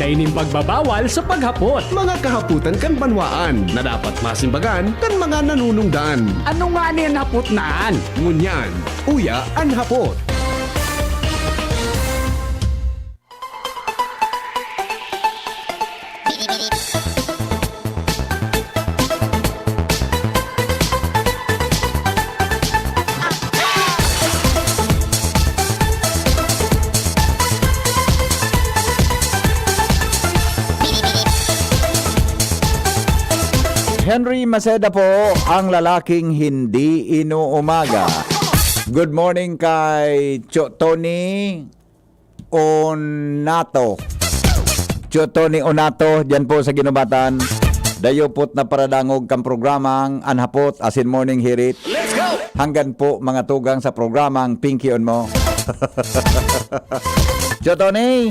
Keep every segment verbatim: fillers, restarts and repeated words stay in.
Dai nin pagbabawal sa paghapot. Mga kahapotan kan banwaan na dapat masimbagan kan mga nanunungdan. Ano ngani an hapot na an? Ngunyan, uya an hapot. Henry Maceda po, ang lalaking hindi inuumaga. Good morning kay Cho Tony Onato. Cho Tony Onato, diyan po sa Ginubatan. Dayo po't na paradangog kan programang An Hapot asin Morning Hirit. Hanggan po mga tugang sa programang Pinky on Mo. Cho Tony,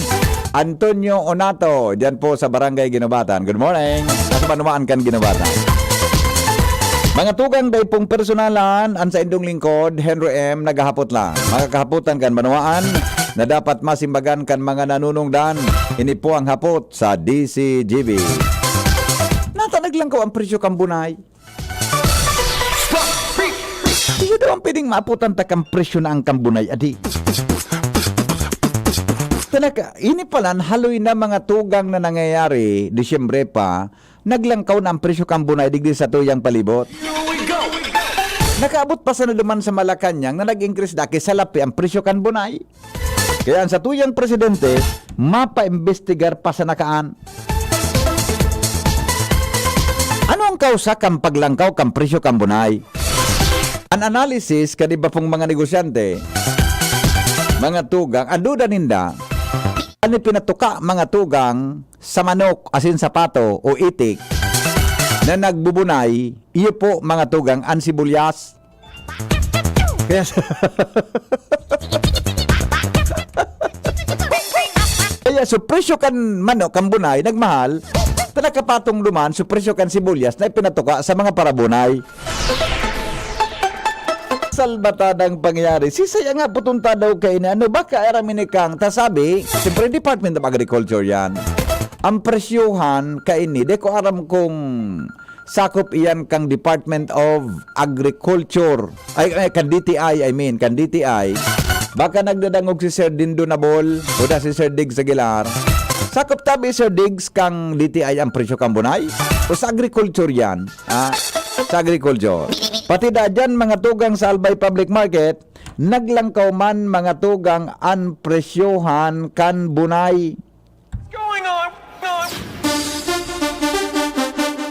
Antonio Onato, diyan po sa Barangay Ginubatan. Good morning. Sa banwaan kan Ginubatan. Mga tugang, dai pong personalan, an saindong lingkod, Henry M, naghahapot lang. Mga kahapotan kan banwaan na dapat masimbagan kan mga nanunungdan. Ini po ang hapot sa D C G B. Nata naglangkaw ang presyo kan bunay. Iyo daw ang pwedeng maaputan ta kan presyo na ang kan bunay, adi. Tanaka, ini palan haloy na mga tugang na nangyayari, Disyembre pa, naglangkaw na ang presyo kan bunay digdi sa tuyang palibot. Nakaabot pa sana duman sa Malacañang na nag-increase daki sa Lapi ang presyo kan bunay. Kaya ang satuyang presidente, mapaimbestigar pa sana kaan. Ano ang kausa kan paglangkaw kan presyo kan bunay? An analysis kan iba pong mga negosyante, mga tugang, ang duda ninda, an ipinatuka, mga tugang, sa manok, asin sa pato o itik na nagbubunay, iyo po, mga tugang, an sibulyas. Kaya sa, kaya sa presyo kan manok, kan bunay, nagmahal, ta nakapatong duman sa presyo kan sibulyas na ipinatuka sa mga parabunay. Salbatadang pangyayari. Sisay ang hapot unta daw kaini, ano ba kaaram ini kang, ta sabi, siyempre, Department of Agriculture yan. Ang presyohan kaini, di ko aram kung sakop iyan kang Department of Agriculture. Ay, ay, kan D T I, I mean, kan D T I. Baka nagdadangog si Sir Dindo Nabol o da si Sir Diggs Aguilar. Sakop tabi, Sir Diggs, kang D T I ang presyo kang bunay? O sa agriculture yan? Ah, sa agriculture. Pati da dyan, mga tugang sa Albay Public Market, naglangkaw man, mga tugang, an presyohan kan bunay.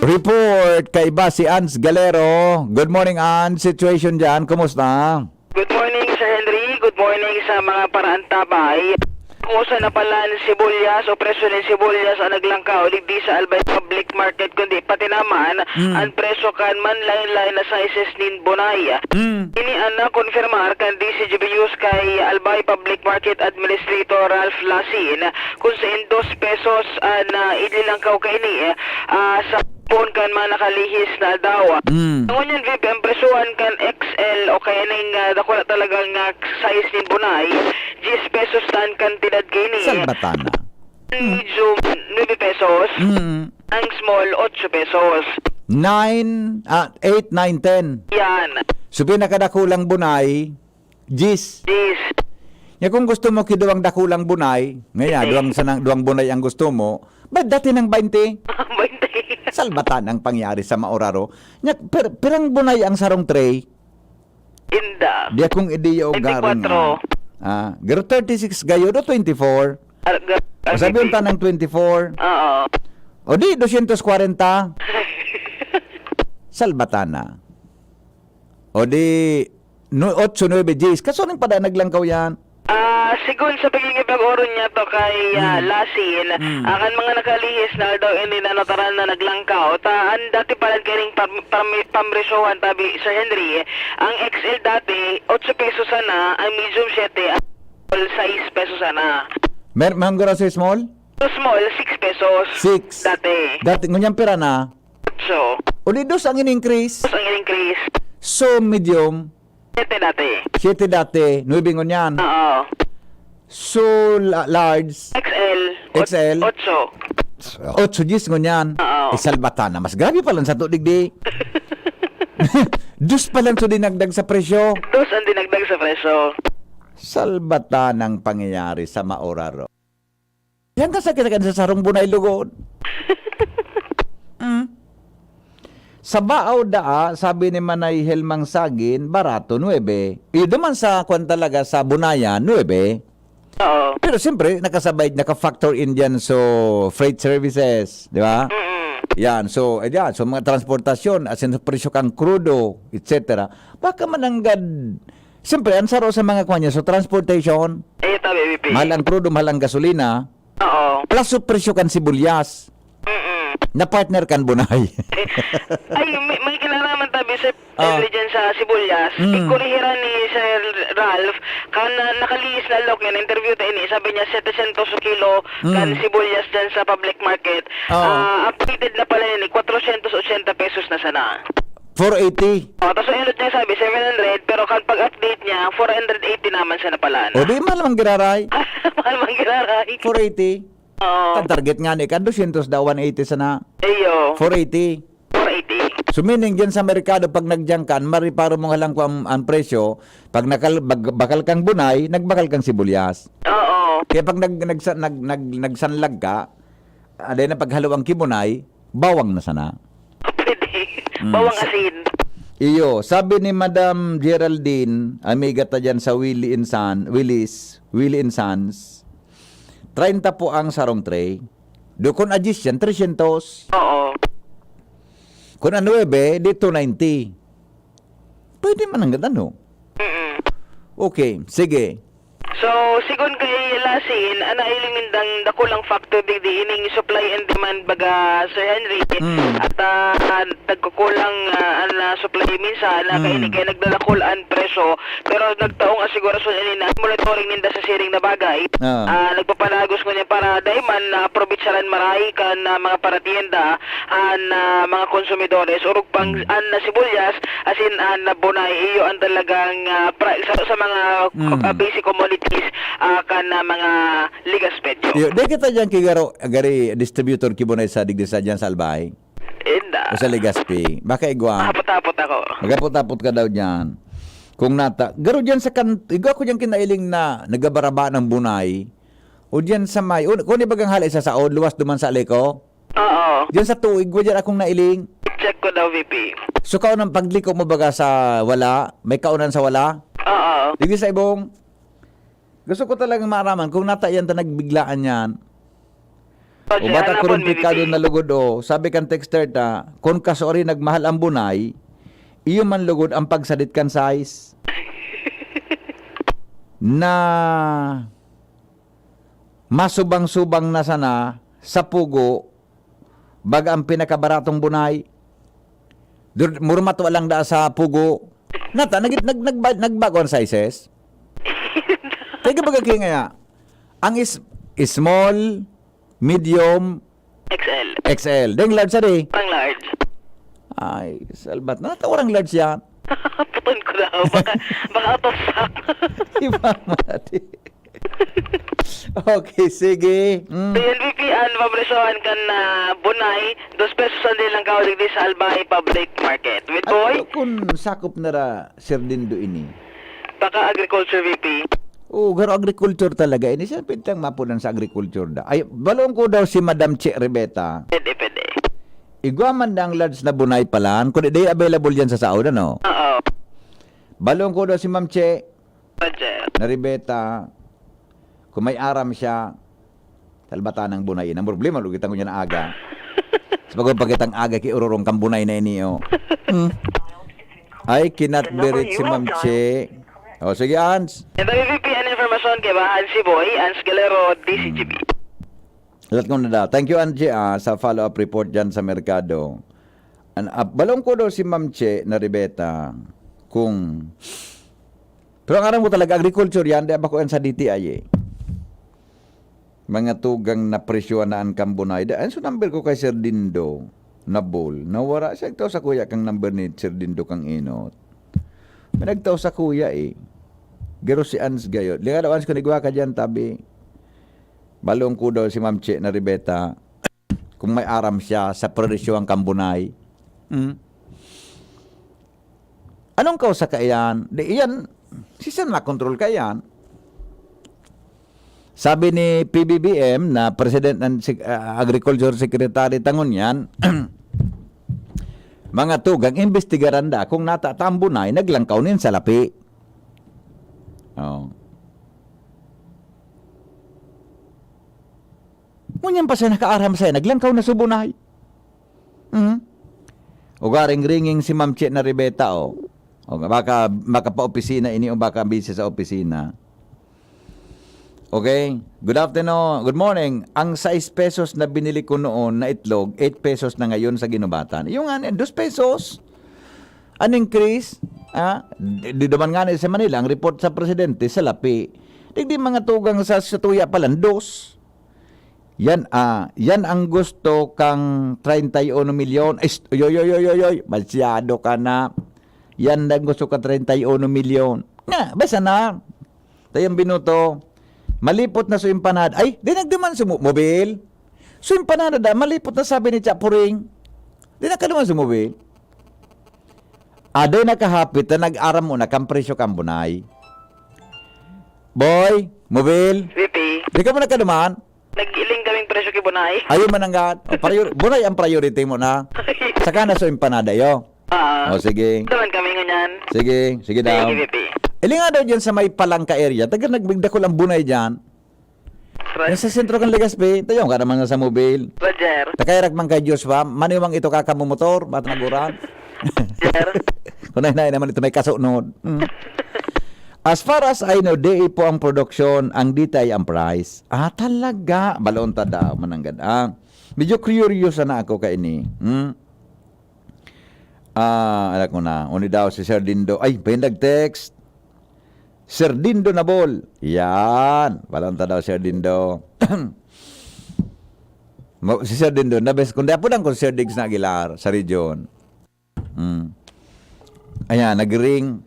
Report kay Basi Ans Galero. Good morning, Ans. Situation dyan, kumusta? Good morning, Sir Henry. Good morning sa mga paraantabay. Kung usa na palan sibuyas o presyo nin sibuyas ang naglangkaw digdi sa Albay Public Market, kundi pati naman Hmm. ang presyo kan manlain-lain na sizes nin bunay. Hmm. Ini ang nakonfirmar kan D C G B News kay Albay Public Market Administrator Ralph Lasin, kung sa dos pesos ang, ah, idlilangkaw kaini, ah, sa poon kan mga nakalihis na aldaw. Mm. Ngunyan, V P, ang presyohan kan X L o kaya ning, ah, dakula talaga nga size nin bunay, diyes pesos ta an kantidad kaini. Salbatana. Ang medium, nuebe pesos. Mm. Ang small, otso pesos. Nine, ah, eight, nine, ten. Yan. So, pinakadakulang bunay, Diyes. Diyes. Nya kung gusto mo ki duwang dakulang bunay, ngaya, Sige. duwang sanang, duwang bunay ang gusto mo, ba, dati ng baynte? Baynte. Salbatan ang pangyari sa maoraro. Nya, per-, pirang bunay ang sarong tray? Inda. Di akong ideya o garing, Twenty-four. ah. Ah, garo thirty-six gayod o twenty-four? Ar-, ga-, O, sabi ar-, unta ng twenty-four. Oo. O di, dosyentos kwarenta. Salbatan na. O di, no, otso, nuebe, diyes. Kaso ning pada naglangkaw yan? Ah, sigon sa pagiging pag-oron niya to kay, ah, Hmm. Lasin, Hmm. ah, kan mga nakalihis na aldaw ini na notaran na naglangkaw. Ta, ang dati pa lang kaning pam-, pam-, pamresyohan, tabi, Sir Henry, ang X L dati, otso pesos sana, ang medium, siyete, ang small, sais pesos sana. Mer-, mahal garo sa small? Sa small, six pesos. Six. Dati. Dati, ngunyan pira na? Otso. O di, dos ang in-increase. Dos ang in-increase. So, medium, Siyete dati. Siyete dati, nuebe ngunyan. Oo. So, la- large, X L. X L? Otso. Otso diyes ngunyan. Oo. Eh, salbata na. Mas grabe pa lang sa to, digdi. Dos pa lang to dinagdag sa presyo. Dos ang dinagdag sa presyo. Salbata ng pangyayari sa Mauraro. Yan ka sa kinakan sa sarong bunay lugod. Mm. Sa Baaw daa, sabi ni Manay Helmang Sagin, barato, nuebe. Iyo duman sa kwan talaga, sa Bunayan, nuebe. Oo. Pero siyempre, nakasabay, naka-factor in dyan, so, freight services, di ba? Mm-mm. Yan, so, eh, yan, so, mga transportasyon, asin presyo kang krudo, et cetera. Baka mananggad, siyempre, ang saro sa mga kwan niya, so, transportation, Eh, tabi, V P. mahal ang krudo, mahal ang gasolina, Oo. plus so, presyo kan sibuyas. Mm-mm. Na partner kan bunay. Ay, may, may kinalaman tabi sa Ah. Henry dyan sa sibuyas. Mm. Ikurihiran ni Sir Ralph, kan, ah, nakalihis na alok yan, interview ta ini, sabi niya, setecientos kilo kan Mm. sibuyas dyan sa public market. Ah. Ah, updated na pala yun, eh, kwatrocientos ochenta pesos na sana. Four eighty. Oh, tapos ang inot niya sabi, seven hundred, pero kan pag-update niya, four hundred eighty naman sana pala na. O, di mahal man giraray. Mahal man giraray. Four eighty. Oo. Ang target nga ni ka, dosyentos daw, one eighty sana. Iyo. Four eighty. Four eighty. So, meaning, dyan sa merkado, pag nagyan ka, mariparo mo nga lang kung ang, ang presyo, pag nakal-, bag-, bakal kang bunay, nagbakal kang sibuyas. Oo. Kaya pag nag-, nagsa-, nag-, nag-, nagsanlag ka, aday na paghalo ang kibunay, bawang na sana. Pwede. Mm, Bawang sa asin. Iyo, sabi ni Madam Geraldine, amiga ta dyan sa Willie and Son, Willis, Willie and Sons, treinta po ang sarong tray. Do kun a diyes yan, tresyentos. Oo. Kun a nuebe, di two ninety. Pwede man ang ano. Mm-mm. Okay, sige. So, sigon kay Lasin, an nailing nindang dakulang factor digdi ining supply and demand, baga, Sir Henry. Mm. At, ah, nagkukulang, ah, an, ah, supply minsan, na Mm. kaini kaya nagdadakul an presyo. Pero nagtaong asigurasyon ini na monitoring ninda sa siring na bagay. Ah. Ah, nagpapanagos ngunyan para dai man naaprovechar an maray kan, ah, mga paratienda, an, ah, mga konsumidores. Orog pang Mm. an, ah, sibuyas, asin an, ah, bunay, iyo ang talagang, ah, pra-, sa, sa mga, Mm. ah, basic commodities, ah, kan, ah, mga ligas, Pedro. Yo, di kita diyan kay Garo, Gari distributor ki bunay sa digdi sa diyan sa Albay? Inda. O sa Legazpi? Baka igwa. Hapot-hapot ako. Maghapot-hapot ka daw diyan. Kung nata, Garo diyan sa kan-, igwa ko diyan kinailing na nagabaraba ng bunay. O diyan sa may, o, kung di bagang halay sa saod, luwas duman sa Aleco? Oo. Diyan sa tuig, wa diyan akong nailing. Check ko daw, V P. So, kaunang pagliko mo baga sa wala? May kaunan sa wala? Oo. Digdi sa ibong? Gusto ko talagang maaraman kung nata yan ta nagbiglaan yan. O, O, baka siya na pon, kurumpikado Mibi. na lugod, o. Sabi kan texter ta, "Kun kasuari nagmahal ang bunay, iyo man lugod ang pagsadit kan size." Na masubang-subang na sana sa pugo, baga ang pinakabaratong bunay. Dur-, murmato lang da sa pugo. Nata, nag-, nag-, nagba-, nagbago ang sizes? Kaya baga kayo ngaya, ang is-, small, medium, X L. X L. Deng large sa di? Pang large. Ay, salbat. Nata, orang large yan. Puton ko daw. Baka, baka out of stock. Iba mo na di. Okay, sige. Mm. So, yun, V P, an papresyohan kan, ah, bunay, dos pesos ang dilang kaw digdi sa Albay Public Market. With boy? Ano kun sakop na ra, Sir Dindo, ini? Baka agriculture, V P. Oo, garo agriculture talaga. Ini siya pintang mapunan sa agriculture da. Ay, balong ko daw si Madam Che Rebeta. Pwede, pwede. Igwa man na ang large na bunay palan, kung di available yan sa saod, ano? Oo. Balong ko daw si Ma'am Che. Roger. Naribeta, kung may aram siya, talbatan ng bunay. Ang problema, lugitan ko niya na aga. Sa pagpapakitang aga, ki ururong kang bunay na ini, oh. Hmm. Ay, kinatbirit si Ma'am Che. Oh, sige, Ans. Ito, V P, an informasyon kay Bahan si Boy, Ans Galero, D C G B. Lat ko na da. Thank you, Angie, ah, sa follow-up report dyan sa merkado. An, ah, balong ko daw si Ma'am Che na Ribeta kung, pero ang aram ko talaga, agriculture yan, di ba ko yan sa D T I eh. Mga tugang na presyo na ang kambunay. Da, ang so number ko kay Sir Dindo, Nabol, nawara siya. Ito sa kuya kang number ni Sir Dindo kang inot. May nagtao sa kuya eh. Garo si Ans gayo. Linga daw, Ans, kung igwa ka dyan, tabi. Balong ko daw si Ma'am Che na Ribeta, kung may aram siya sa presyuhan kan bunay. Hmm? Anong kausa kaiyan? Di iyan, sisan makontrol kaiyan? Sabi ni P B B M na President and Sec-, ah, Agriculture Secretary ta ngunyan, mga tugang, imbestigaran da kung nata ta an bunay naglangkaw nin salapi. Oh. Ngunyan pa siya nakaaram sa'yo, naglangkaw na sa bunay. Hmm? Ugaring ringing si Ma'am Che na Ribeta, oh. O, baka, baka pa opisina ini o baka busy sa opisina. Okay? Good afternoon. Good morning. Ang sais pesos na binili ko noon na itlog, eight pesos na ngayon sa ginubatan. Yung nga, dos pesos. An increase, ah, di, di duman nga ni sa Manila, ang report sa presidente, salapi. Digdi mga tugang sa, sa tuya pa lang, dos. Yan, ah, yan ang gusto kang treinta y uno milyon. Ay, st-, yoy, yoy, yoy, yoy, yoy. Masyado ka na. Yan ang gusto ka, treinta y uno milyon. Nga, basta na. Tayong binuto, malipot na so empanada. Ay, di nagduman sa mo-, mobil. So empanada da, malipot na, sabi ni Chapuring. Di nakaduman sa mobil. Aday nakahapit na nag-aram mo na kan presyo kan bunay. Boy, mobil. Vipi, Di ka mo nakaduman? Nag-iling kaming presyo ki bunay. Ayaw mananggad. O, prior-, bunay ang priority mo na. Saka na so empanada yo. Ah. O, sige. Naman kami ngunyan. Sige, sige daw. Sige, Vipi. Ili nga daw dyan sa may Palangka area. Taga nagdakol ang bunay dyan. Right. Yung sa sentro kan Legazpi, tayo ka naman sa mobil. Roger. Takay ragman kay Diyos ba? Maniwang ito kakamumotor, bat naguran. Sir. Kunay na naman ito may kasunod. Mm. As far as I know, D A po ang production, ang dita ay ang price. Ah, talaga? Balon ta daw, mananggad. Ah, medyo curious na ako kaini. Hmm? Ah, anak ko na. Uni daw si Sir Dindo. Ay, pahindag text. Sir Dindo Nabol. Yan. Balon ta daw, Sir Dindo. Mo-, si Sir Dindo, nabes, kundi apo lang kung Sir Diggs na Aguilar sa region. Mm. Ayan, nag-ring.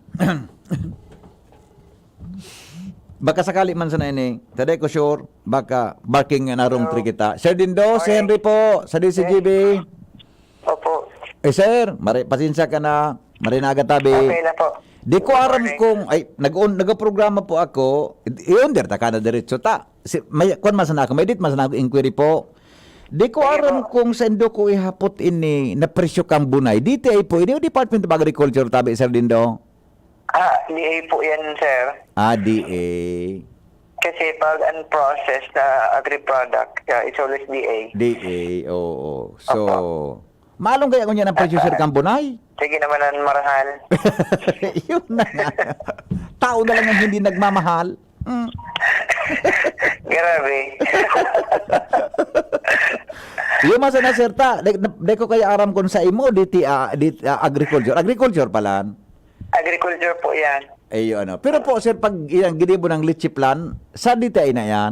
Baka sakali man sana ini. Taday ko sure, baka barking na wrong tree kita. Sir Dindo, si Morning. Henry po, sa D C G B. Opo. Eh, sir, mari-, pasensya ka na. Marinaga tabi. Okay na po. Di ko Good aram morning. Kung, ay, nag-, nagaprograma po ako. I-, i-under ta ka na diretso ta. Si, may, kwan man sana ako, may dit man sana ako inquiry po. Di ko Sige aram po. Kung saindo ko ihapot ini na presyo kang bunay. D T I po, ini o Department of Agriculture, tabi, Sir Dindo? Ah, D A po yan, sir. Ah, D A. Kasi pag ang process na agri-product, ah, it's always D A. D A, oo. So, Opo. Maalong kaya ngunyan ang presyo, sir, kang bunay? Sige naman ang marahal. Yun na nga. Tao na lang ang hindi nagmamahal. Mm. Grabe. Yung masa na, sir, ta, di, di ko kaya aram kung sa imo, di ti, ah, di, ah, agriculture. Agriculture pala. Agriculture po yan. Ay, yun, ano. Pero po, sir, pag yung ginibo ng leche plan, sa D T I na yan?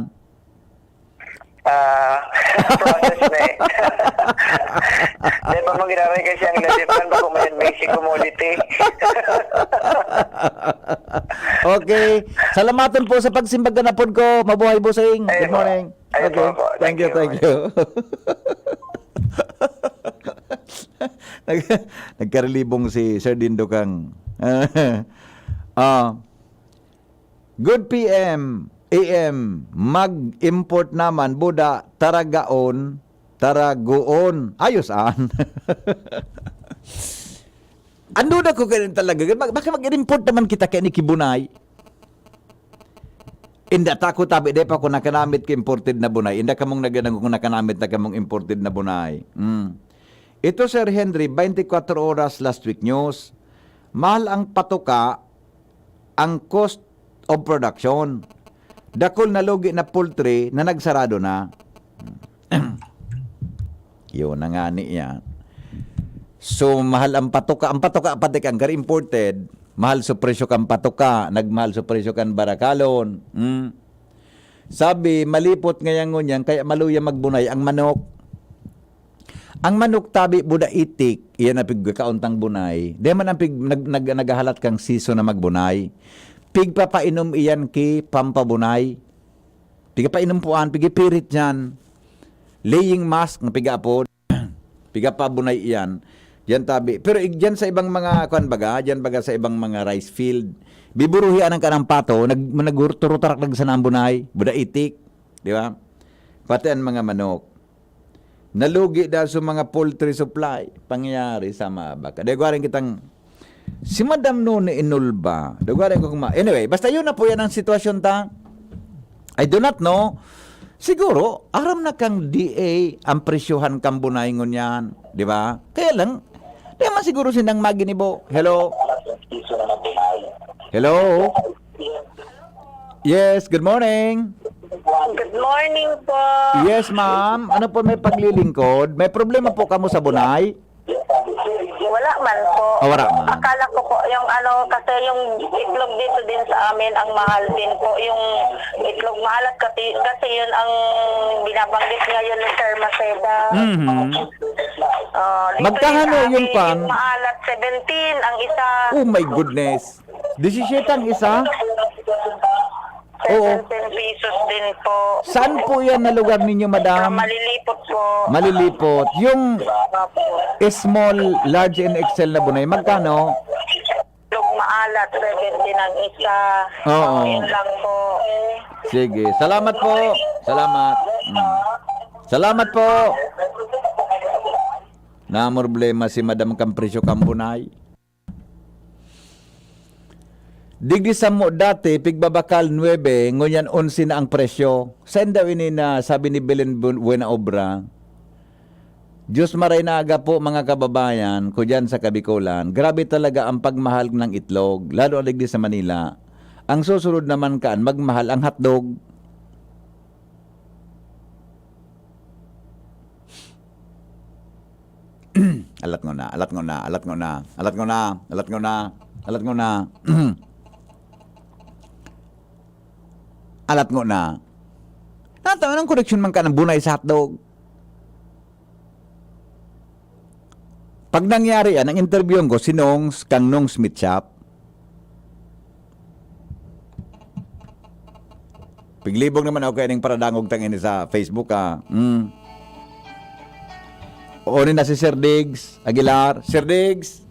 Ah, process na eh. Dahil pa mangyayari kasi ang leche plan, bako mo yan, basic commodity. Okay. Salamaton po sa pagsimbag na pod ko. Mabuhay, Bossing. Ay, Good po. Morning. Ay, Okay. po, po. Thank Thank you, you. Thank you. Nag-, nagkarilibong si Sir Dindo Kang. Ah, Good P M, A M, mag-import naman, buda, taragaon, taragoon. Ayos, an. Ang duda ko ganun talaga, bak-, bakit mag-import naman kita kaya ni Kibunay? Inda ta ko tabi, di pa ko nakanamit ka imported na bunay. Inda kamong nag-, nag-, nakanamit na kamong imported na bunay. Mm. Ito, Sir Henry, twenty-four oras last week news. Mahal ang patuka, ang cost of production. Dakul na lugi na poultry na nagsarado na. Yun na nga ni yan. So, mahal ang patuka. Ang patuka, pati kang kar imported, mahal so presyo kang patuka, nagmahal so presyo kang barakalon. Hmm? Sabi, malipot ngayon ngunyan, kaya maluya magbunay ang manok. Ang manok tabi buda itik, iyan ang pigkakauntang bunay. Di man ang pig-, nag-, nag-, naghahalat kang season na magbunay. Pigpapainom iyan ki pampabunay. Pigpapainom puan, pigpipirit diyan. Laying mask na pigaapod. Pigpapabunay iyan. Diyan tabi. Pero ig-, diyan sa ibang mga, kuwan baga, diyan baga sa ibang mga rice field, biburuhi anang kanang pato, nag-, nagturutarak nagsanang bunay, buda itik, di ba? Pati ang mga manok. Nalugi dahil sa mga poultry supply. Pangyayari sa mga baka. Dahil gwaring kitang, si Madam Noni Inulba, dahil gwaring ko kuma-, anyway, basta yun na po yan ang sitwasyon ta. I do not know. Siguro, aram na kang D A ang presyohan kang bunay ngunyan, di ba? Kaya lang, di man siguro sinang maginibo. Hello? Hello? Yes, good morning. Good morning po. Yes, ma'am. Ano po may paglilingkod? May problema po kamo sa bunay? Wala man po. Ah, wala man. Akala ko po yung ano, kasi yung itlog dito din sa amin, ang mahal din po. Yung itlog maalat kasi, kasi yun ang binabanggit ngayon ni Sir Maceda. Mhm. Ah, dito Magkano sa yung amin, pan? Yung maalat, seventeen ang isa. Oh my goodness. Disisiyete ang isa? Oo. Seventeen pesos din po. Saan po yan na lugar ninyo, madam? Sa Malilipot po. Malilipot. Yung Opo. Small, large, and X L na bunay, magkano? Lug maalat, seventeen ang isa. Oo. So, yun lang po. Sige. Salamat po. Salamat. Mm. Salamat po. Namroblema si madam kan presyo kan bunay. Digdi samo dati, pigbabakal nuebe, ngunyan onse na ang presyo. Saan daw ini na sabi ni Belen Bu-, Buenaobra? Diyos maray na aga po, mga kababayan ko dyan sa Kabikolan. Grabe talaga ang pagmahal ng itlog, lalo na digdi sa Manila. Ang susunod naman kaan, magmahal ang hotdog. Alat ngona, alat ngona, alat ngona, alat ngona, alat ngona, alat ngona, alat ngona. Nata, anong koneksyon man ka ng bunay sa hotdog? Pag nangyari yan, ang interviewhan ko si Nongs, kang Nongs Meat Shop. Piglibog naman ako kaya ning paradangog tang ini sa Facebook, ah. Mm. O, ni na si Sir Diggs Aguilar. Sir Diggs!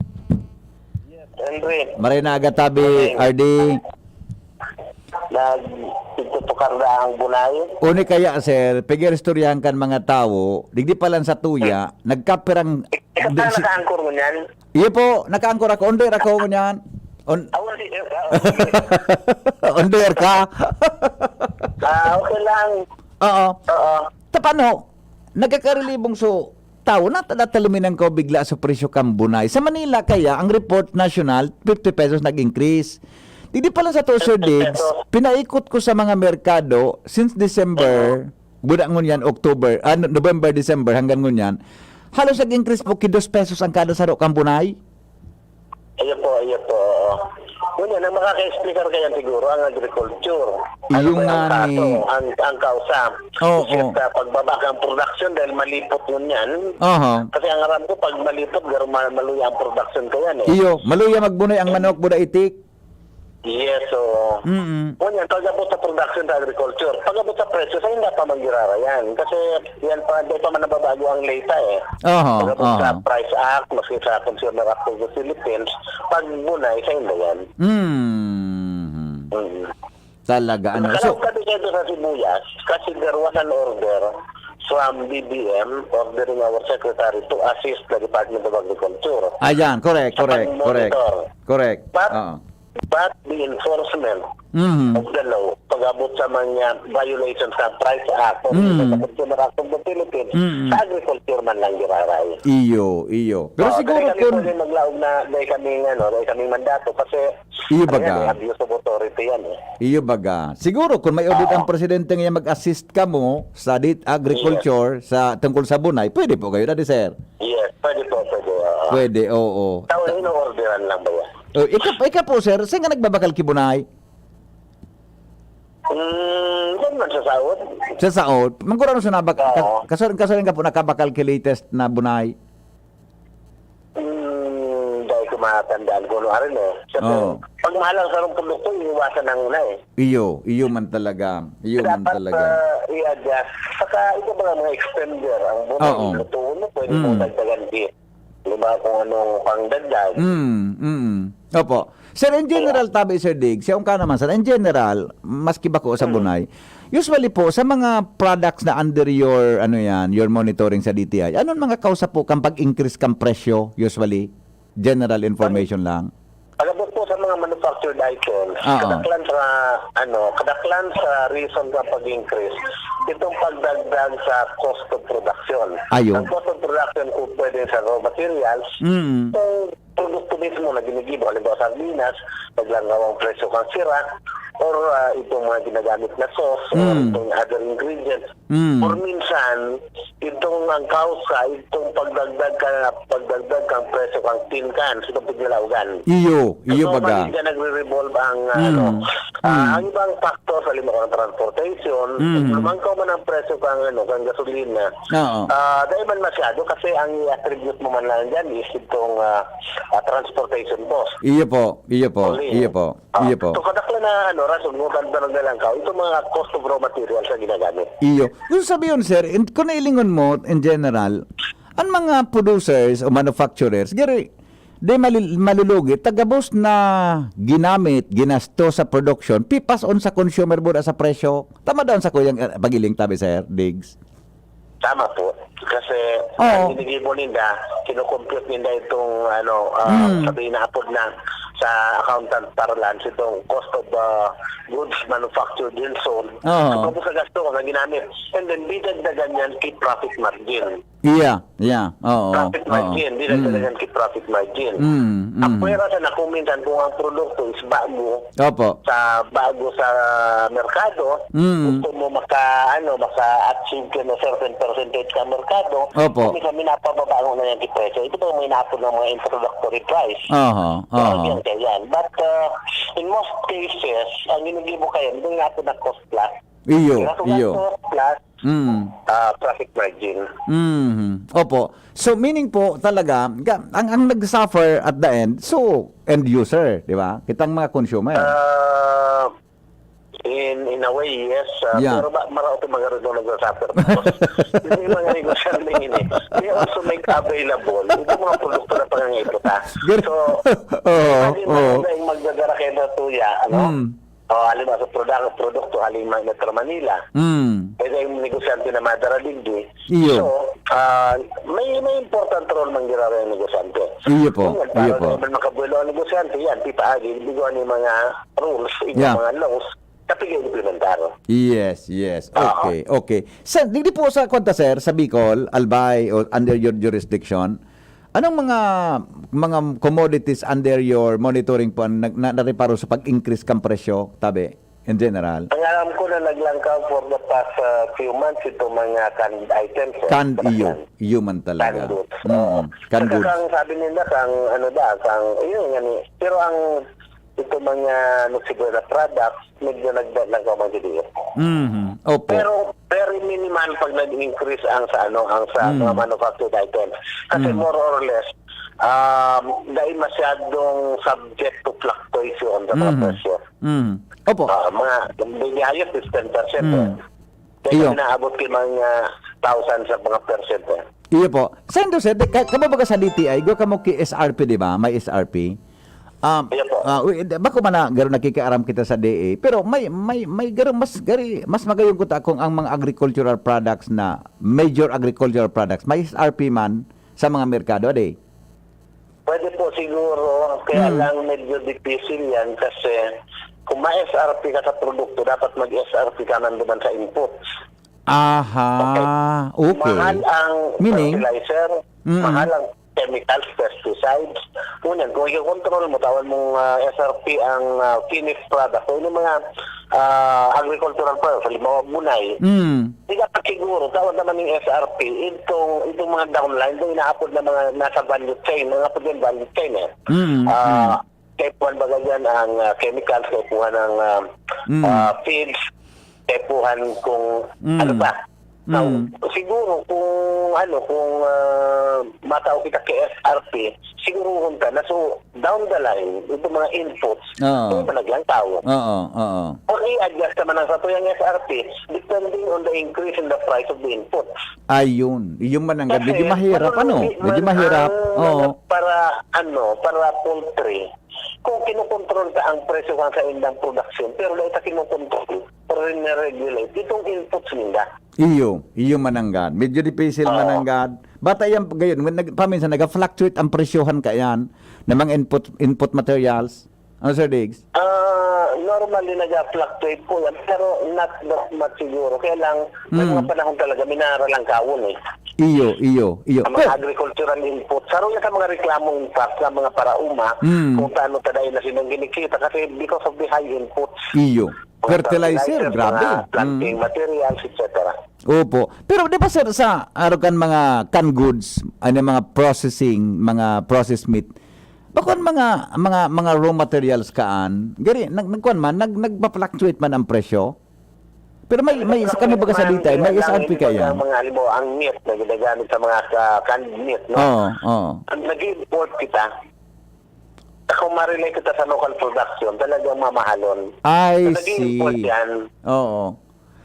Henry. Maray na aga tabi, Morning. R D. Nagtugtukar na ang bunay. Uni kaya, sir, pag-iristoryahan kan mga tawo, digdi pa lang sa tuya, nagkapirang Ikaw di- na si- nakaangkor mo niyan? Iyo po, nakaangkor ako. Under ako ngunyan. On- Ah, hindi. Under ka? Ah, okay lang. Oo. Oo. Ta paano? Nagkakarelibong so, tawo na, ta-, nataluminan ko bigla sa presyo kan bunay. Sa Manila kaya, ang report national, fifty pesos nag-increase. Digdi pa lang sa to, Sir Diggs, pinaikot ko sa mga merkado since December, buda ngunyan, October, ah, November, December, hanggang ngunyan, halos nag-increase po ki dos pesos ang kada saro kan bunay. Ayan po, ayan po, oo. Ngunyan, ang makaka-explicar kayan siguro, ang agriculture. Ano Iyo ba yung nga kaso? ni. Ang, ang kausa. Oo. Kasi sa pagbaba ng production dahil malipot ngunyan. Aha. Kasi ang aram ko, pag malipot, garo ma-, maluya ang production kayan eh. Iyo, maluya magbunay ang manok, buda itik. Yes, oo. Mm-mm. Ngunyan, pag-abot sa production sa agriculture, pag-abot sa presyo, sa hindi pa manggirara yan. Kasi yan pa, di pa man nababago ang data eh. Aha, Pag-abot sa aha. Price Act, maski sa Consumer Act of the Philippines, pag bunay, sa hindi yan. Mm. Mm. Talaga, ano? So, Nakalaw kami dito sa sibuyas, kasi there was an order from B B M ordering our secretary to assist the Department of Agriculture ayan, correct, sa correct, correct. pag-monitor. Correct. But, Oo. but the enforcement Mhm. of the law, pag-abot sa mga violations sa Price Act o Mhm. sa Consumer Act of the Philippines, Mhm. sa agriculture man lang giraray. Iyo, iyo. Pero Oo, siguro dahil kami kun pwede maglaog na dahil kaming, ano, dahil kaming mandato kasi Iyo ano baga. yan, eh, abuse of authority yan eh. Iyo baga. Siguro kung may audit Oo. ang presidente ngayon mag-assist kamo sa dit-, agriculture, sa tungkol sa bunay, pwede po kayo, Daddy Sir? Yes, pwede po, pwede. Oo. Pwede, oo. Tao, ino-orderan lang ba yan? Oh, ika, ika po, sir, saan ka nagbabakal ki bunay? Mm, yan man sa saod. Sa saod? Mangkura sa nabak-, Oo. ka-, kasarin, kasarin ka po nakabakal ki latest na bunay? Mm, dahil ko matandaan ko ano rin eh. Sa Oo. Pag mahal ang sarong produkto, iiwasan na muna eh. Iyo, iyo man talaga. Iyo man Dapat talaga. ah, i-adjust. Saka ito ba mga extender, ang bunay Oo. lutuon mo, pwede mo Mm. dagdagan din. Di ba kung anong pangdagdag? Mm, mm. Opo. Sir, in general, tabi, Sir Dig, siya ka naman, sir, in general, maski bako sa Bunay, usually po, sa mga products na under your, ano yan, your monitoring sa D T I, anong mga kausa po kang pag-increase kang presyo, usually? General information lang. Pag-abot po sa mga manufactured items, Ah, ah. kadaklan sa, ano, kadaklan sa reason sa pag-increase, itong pagdagdag sa cost of production. Ayun. Ang cost of production kung pwede sa raw materials, Mm. kung produkto mismo na ginigibo, halimbawa sardinas, naglangkaw ang presyo kang sira, or ah, itong mga ginagamit na sauce, or Mm. itong other ingredients. Mm. Or minsan, itong ang kausa, itong pagdagdag ka, pagdagdag kang presyo kang tin cans, itong piglalaugan. Iyo, iyo So, baga. mali ka nagre-revolve ang, ah, Mm. ano, ah, Mm. ang ibang factors, halimbawa ng transportation, Mm. lumangkaw man ang presyo kang, ano, kang gasolina. Oo. Ah, dahil man masyado kasi ang i-attribute mo man lang dyan is itong, ah, ah, transportation cost. Iyo po, iyo po, Only. iyo po, Ah, iyo po. So, kadaklan na, ano, rason kung saan na lang ka, itong mga cost of raw materials na ginagamit. Iyo. Kung sabihin, sir, in, kung nailingon mo, in general, ang mga producers o manufacturers, gari, di mali-, malulugi, tagabos na ginamit, ginasto sa production, pipas on sa consumer buda sa presyo. Tama daw sa kuyang, eh, pagiling tabi, Sir Diggs? Tama po. Kasi Oo. ang ginigibo ninda, kinukompute ninda itong, ano, ah, Mm. sabi na apod na sa accountant parlance, itong cost of ah, goods manufactured and sold. Oo. So, tapos sa gasto na ginamit. And then, didagdagan yan kay profit margin. Yeah, yeah. Oo, Profit oo. margin, didagdagan Mm. yan kay profit margin. Mm, mm. Ang pwera sa nakuminsan kung ang produkto is bago Opo. sa, bago sa merkado, Mm. gusto mo maka, ano, maka-achieve ka ng certain percentage sa merkado, Opo. kung minsan minapababa mo na yan yung presyo. Ito po may inaapod ng mga introductory price. Aha, Pero aha. yan, kaya yan. But uh, in most cases, ang ginigibo kayo, ito yung inaapod na cost plus. Iyo, Pero kung iyo. cost plus, Mm. ah, profit margin. Mhm. Opo. So, meaning po talaga, ga-, ang, ang nag-suffer at the end, so, end user, di ba? Kitang mga consumer. Ah, in, in a way, yes. Ah, Yeah. Pero ba, maraot yung mga rin nung nagsasuffer. Hindi yung mga negosyante yun eh. They also make available itong mga produkto na pangangaipo ta. Gan- So, Oo, imagine mo oo. na yung magdadara kayo sa tuya, ano? Mm. O, halimbawa sa produk-, produkto, halimbawa, Metro Manila. Mm. Pwede yung negosyante na madara digdi. Iyo. So, ah, may, may important role man gira yung negosyante. Iyo po, Ngayon, iyo para po. naman makabuelo ang negosyante, yan, pipaagi, bigo ano yung mga rules, yung Yeah. mga laws, kapag implementar. Yes, yes. Oo. Okay, okay. Sa, di, di po sa kwenta, sir, sa Bicol, Albay, o under your jurisdiction, anong mga, mga commodities under your monitoring po ang nag-, na, nareparo sa pag-increase kang presyo, tabi, in general? Ang alam ko na naglangkaw for the past, ah, few months itong mga canned items, eh. Canned, iyo. Yan. Iyo man talaga. Canned goods. Mm, Oo. canned Saka goods. kang sabi nila, kang ano ba, kang, yun, yan eh. Pero ang, itong mga Noche Buena products, medyo nagda-, nagkakamanggidiyo. Mhm. Opo. Pero very minimal pag nag-increase ang sa ano, ang sa Mm. mga manufactured items. Kasi Mm. more or less, um, dahil masyadong subject to fluctuation sa mga Mhm. presyo. Mhm. Opo. Ah, mga, the highest is ten percent, Mm. eh. Kaya Iyo. inaabot kay mga thousand sa mga percent, eh. Iyo po. Sendo, sir, di, ka-, kamo baga sa D T I, go kamo ki S R P, di ba? May S R P. Um, Iyo po. ah, wi-, di, bako man na, garo nakikiaram kita sa D A, pero may, may, may garo mas, gari, mas magayon ko ta kung ang mga agricultural products na, major agricultural products, may S R P man sa mga merkado, di? Pwede po siguro, kaya Hmm. lang medyo difícil yan kasi kung ma-S R P ka sa produkto, dapat mag-S R P ka man naman sa inputs. Aha, Okay. okay. Mahal ang Meaning? fertilizer, Mm. mahal ang chemicals, pesticides. Ngunyan, kung i-control mo, tawan mong, ah, S R P ang, ah, finished product. O yung mga, ah, agricultural products, halimbawa, bunay. Mm. Di dapat siguro, tawan naman yung S R P, itong, itong mga downline, itong inaapod na mga nasa value chain, mga apod yung value chain eh. Mm, Ah, mm. kaipuhan baga dyan ang, ah, chemicals, kaipuhan ng, ah, Mm. ah, feeds, kaipuhan kung Mm. ano pa. Now, Mm. siguro kung ano, kung ah, matao kita kay S R P, siguruhon ta na so down the line, itong mga inputs, Oo. may managlang tao. Oo, oo. Or i-adjust naman ang satuyang S R P depending on the increase in the price of the inputs. Ayun. Yung mananggad. Medyo Kasi mahirap, ano? malugi Medyo man mahirap. ang Oo. Para ano, para poultry, kung kinokontrol ta ang presyo kan sa indang production, pero dahil ta kinokontrol, pero rin regulate itong inputs ninda. Iyo, iyo mananggad. Medyo difícil Oo. mananggad. Bata yan, gayon, nag, paminsan nag-fluctuate ang presyohan kayan ng mga input, input materials. Ano, Sir Diggs? Ah, normally nag-fluctuate po yan, pero not that much siguro. Kaya lang, may Mm. mga panahon talaga, minara lang kawon eh. Iyo, iyo, iyo. Ang mga agricultural input. Saro yan sa mga reklamo, in fact, sa mga parauma, Mm. kung paano ta dahil na silang ginikita kasi because of the high inputs. Iyo. Mga Fertilizer, grabe. mga planting Mm. materials, et cetera. Opo. Pero di ba, sir, sa arokan mga canned goods, ano, mga processing, mga processed meat, bakon mga mga mga raw materials kaan, gari nag nagkuan man, nag nagpa-fluctuate man ang presyo. Pero may may sa kami baga sa detail, may S R P kaya. Ang mga, halimbawa, ang meat na ginagamit sa mga sa canned meat, no? Oo, oo. Ang nag-import kita, kung ma-relate kita sa local production, talagang mamahalon. I Nag-import see. Yan. Oo.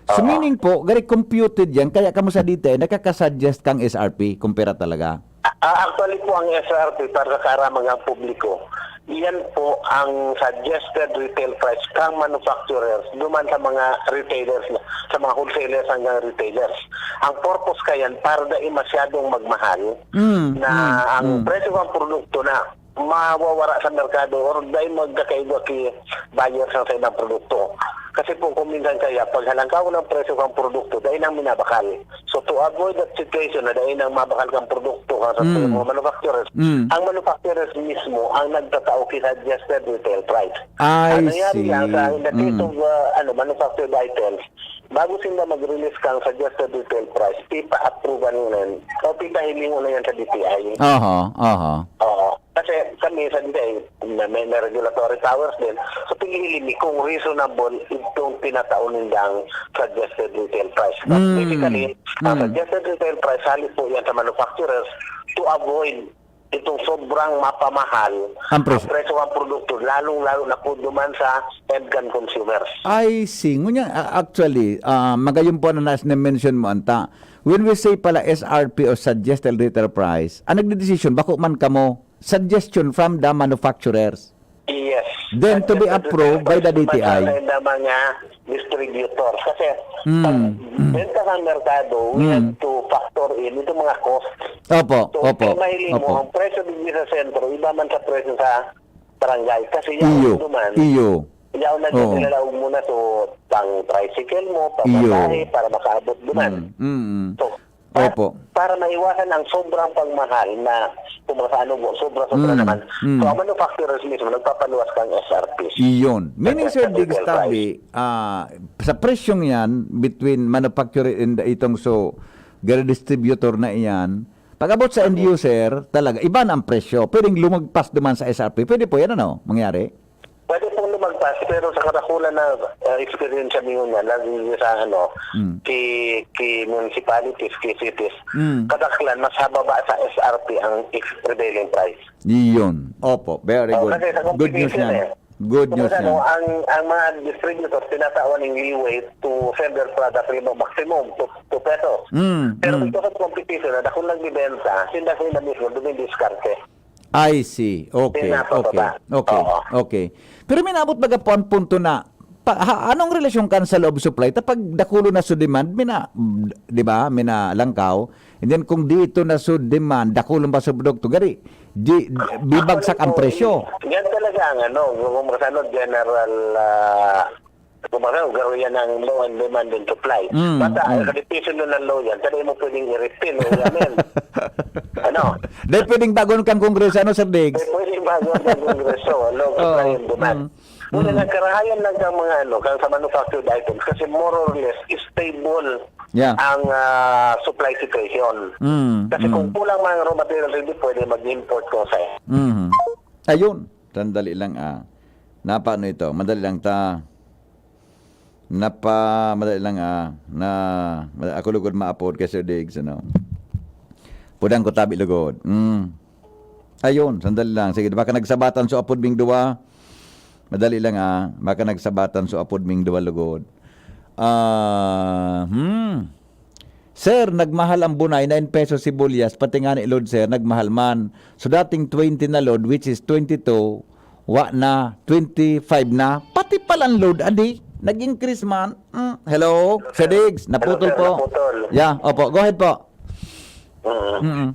So, Oo. Meaning po, gari computed yan, kaya kamo sa detail, nakakasuggest kang S R P, kumpara talaga. Ah, actually po, ang S R P para sa karamang publiko, yan po ang suggested retail price kang manufacturers duman sa mga retailers, sa mga wholesalers hanggang retailers. Ang purpose kayan para dai masyadong magmahal Mm, na mm, ang mm. presyo ng produkto na mawawara sa merkado or dai magkakaigwa ki buyers ang sa ilang produkto. Kasi po kung minsan kaya, pag halangkaw ng presyo ng produkto, dai nang minabakal. So to avoid that situation na dai nang mabakal kang produkto kang sa Mm. mga manufacturers, Mm. ang manufacturers mismo ang nagtatao ki suggested retail price. I Ang nangyari see. lang sa, in the case Mm. of uh, ano, manufactured items, bago sila mag-release kang suggested retail price, pipa-approval na yan o pipahiling na yan sa D T I. Aha, aha. Oo. Kasi kami sa D T I, may, may regulatory powers din. So, pinili mi kung reasonable itong tinatao nindang suggested retail price. But Mm. Basically, ang Mm. suggested retail price, hali po yan sa manufacturers to avoid itong sobrang mapamahal Ang presyo. Ang presyo ng produkto, lalong-lalo na po duman sa end gun consumers. I see. Ngunyan, a- actually, ah, magayon po na nas na-mention mo, anta. When we say pala S R P o suggested retail price, ang nagdedesisyon, bako man kamo, suggestion from the manufacturers. Yes. Then to be approved by the D T I. Sa mga distributors. Kasi Mm, pag mm. benta sa merkado, we Mm. have to factor in itong mga cost. Opo, So, opo, kung mahiling mo, opo. Ang presyo din sa sentro, iba man sa presyo sa barangay. Kasi Iyo, yaon duman, iyo. yaon na Oo. Nilalaog mo na so pang tricycle mo, pang Iyo. Masahe, para makaabot duman. Mm, mm, mm. So, pa- Opo. Para maiwasan ang sobrang pagmahal na kung mga ano mo, sobra-sobra Mm, naman. mm. So, ang manufacturers mismo, nagpapaluwas kang S R P. Iyon. Meaning, Sir Sa Diggs retail Tabi, ah, sa presyong yan, between manufacturer and itong so, gari distributor na iyan, pag-abot sa end user, talaga, iba na ang presyo. Pwedeng lumagpas duman sa S R P. Pwede po yan, ano, mangyari? Pwede pong lumagpas, pero sa kadakulan na uh, experience niyo na, lagi sa ano, Mm. ki, ki municipalities, ki cities, Mm. kadaklan, mas hababa sa S R P ang ex- prevailing price. Iyon. Opo, very Oh, good. Kasi sa Good news competition yan. eh. Good Kung news ano, yan. Ang, ang mga distributors, tinatawan ng leeway to sell their product, you know, maximum to two pesos. Mm, Pero mm. Because of competition, na dakong nagbibenta, sila sila mismo dumidiskarte. I see. Okay, Pinapababa. okay, okay, Oo. okay. Pero minabot baga po ang punto na, pa, ha, anong relasyon kan sa loob supply? Ta pag dakulo na so demand, mina, di ba, mina langkaw. And then kung dito na so demand, dakulo pa so produkto, gari, di, di, bibagsak ang presyo. Yan talaga ang ano, kung ano, general, ah, kung ano, garo yan ang law and demand and supply. Mm, Basta, mm. Sa definition nun ng law yan, hindi mo pwedeng i-repeal o i-amend. Ano? Dahil pwedeng bagon kang Kongreso, ano, Sir Diggs? Eh, pwede bago ang Kongreso, law, supply and demand. Mm. Una, nagkarahayan lang kang mga ano, kang sa manufactured items kasi more or less stable Yeah. ang ah, supply situation. Mm, Kasi mm. Kung kulang mga raw materials, hindi pwede mag-import kung sa Mhm. Ayun, sandali lang ah. Napano ito? Madali lang ta. Napa, madali lang, ah, na, ako lugod maapod kay Sir Diggs, ano. Pudang ko tabi lugod. Mm. Ayun, sandali lang. Sige, baka nagsabatan so apod ming duwa. Madali lang, ah. Baka nagsabatan so apod ming duwa lugod. Ah, hmm. Sir, nagmahal ang bunay, nine pesos sibuyas, pati nga ni load, sir, nagmahal man. So, dating twenty na load, which is twenty-two, wa na, twenty-five na, pati palan load, adi, nag-increase man. Mm, hello, Sir Diggs, naputol Hello, sir, po. naputol. Yeah, opo, go ahead po. Mm. Mm-mm.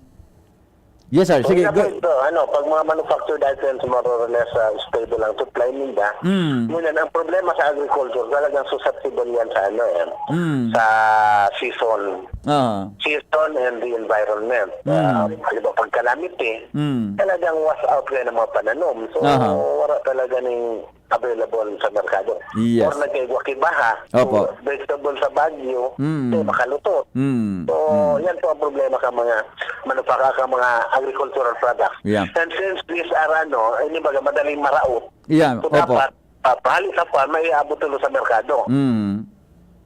Yes, sir. So, Sige, yun na po go. ito, ano, pag mga manufactured items, more or less, ah, stable ang supply nila. Mm. Ngunyan, ang problema sa agriculture, talagang susceptible yan sa, ano, eh, Mm. sa season. Ah. Season and the environment. Mm. Ah, halimbawa, pag calamity, Mm. talagang wash out kayo ng mga pananom. So, Aha. wala talaga ning available sa merkado. Yes. Or nagkaigwa ki baha, Opo. so vegetable sa Baguio, Mm. so makalutot. Mm. So, Mm. yan po ang problema ka mga manufacturer, ka mga agricultural products. Yeah. And since these are, ano, eh, di baga, madaling maraot. Yeah, So, opo. dapat, ah, pahali sa farm, may aabot tulo sa merkado. Mm.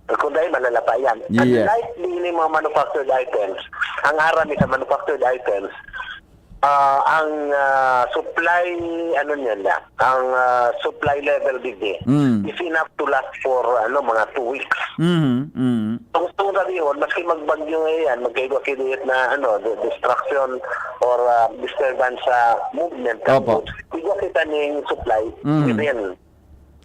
Kung dahil malalapa yan. Yes. Unlike din yung mga manufactured items, ang aram sa manufactured items, ah, ang, ah, supply, ano niyan na, ang, ah, supply level digdi Mm. is enough to last for, ano, mga two weeks. Mhm, mhm. Kung gusto mong sabihin, maski magbagyo ngayon yan, magkaigwa-kidiyot na, ano, de-, destruction or, ah, disturbance sa movement ng Opo. goods, igwa kita ning supply Mhm. within.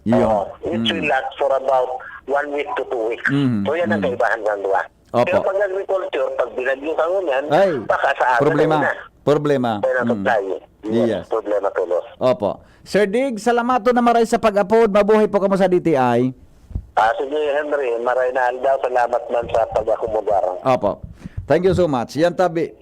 Iyo. Oo, it Mm. will last for about one week to two weeks. Mhm, So, yan ang mm. kaibahan ng dua. Opo. Pero pag agriculture, pag binagyo ka ngunyan, Ay, baka sa aga problema. na yun na. Problema. Kaya Mm. supply. Yes, Yes. problema tulos. Opo. Sir Dig, salamaton na maray sa pag-apod. Mabuhay po kamo sa D T I. Ah, sige, Henry. Maray na aldaw. Salamat man sa pag-akomodar. Opo. Thank you so much. Yan tabi.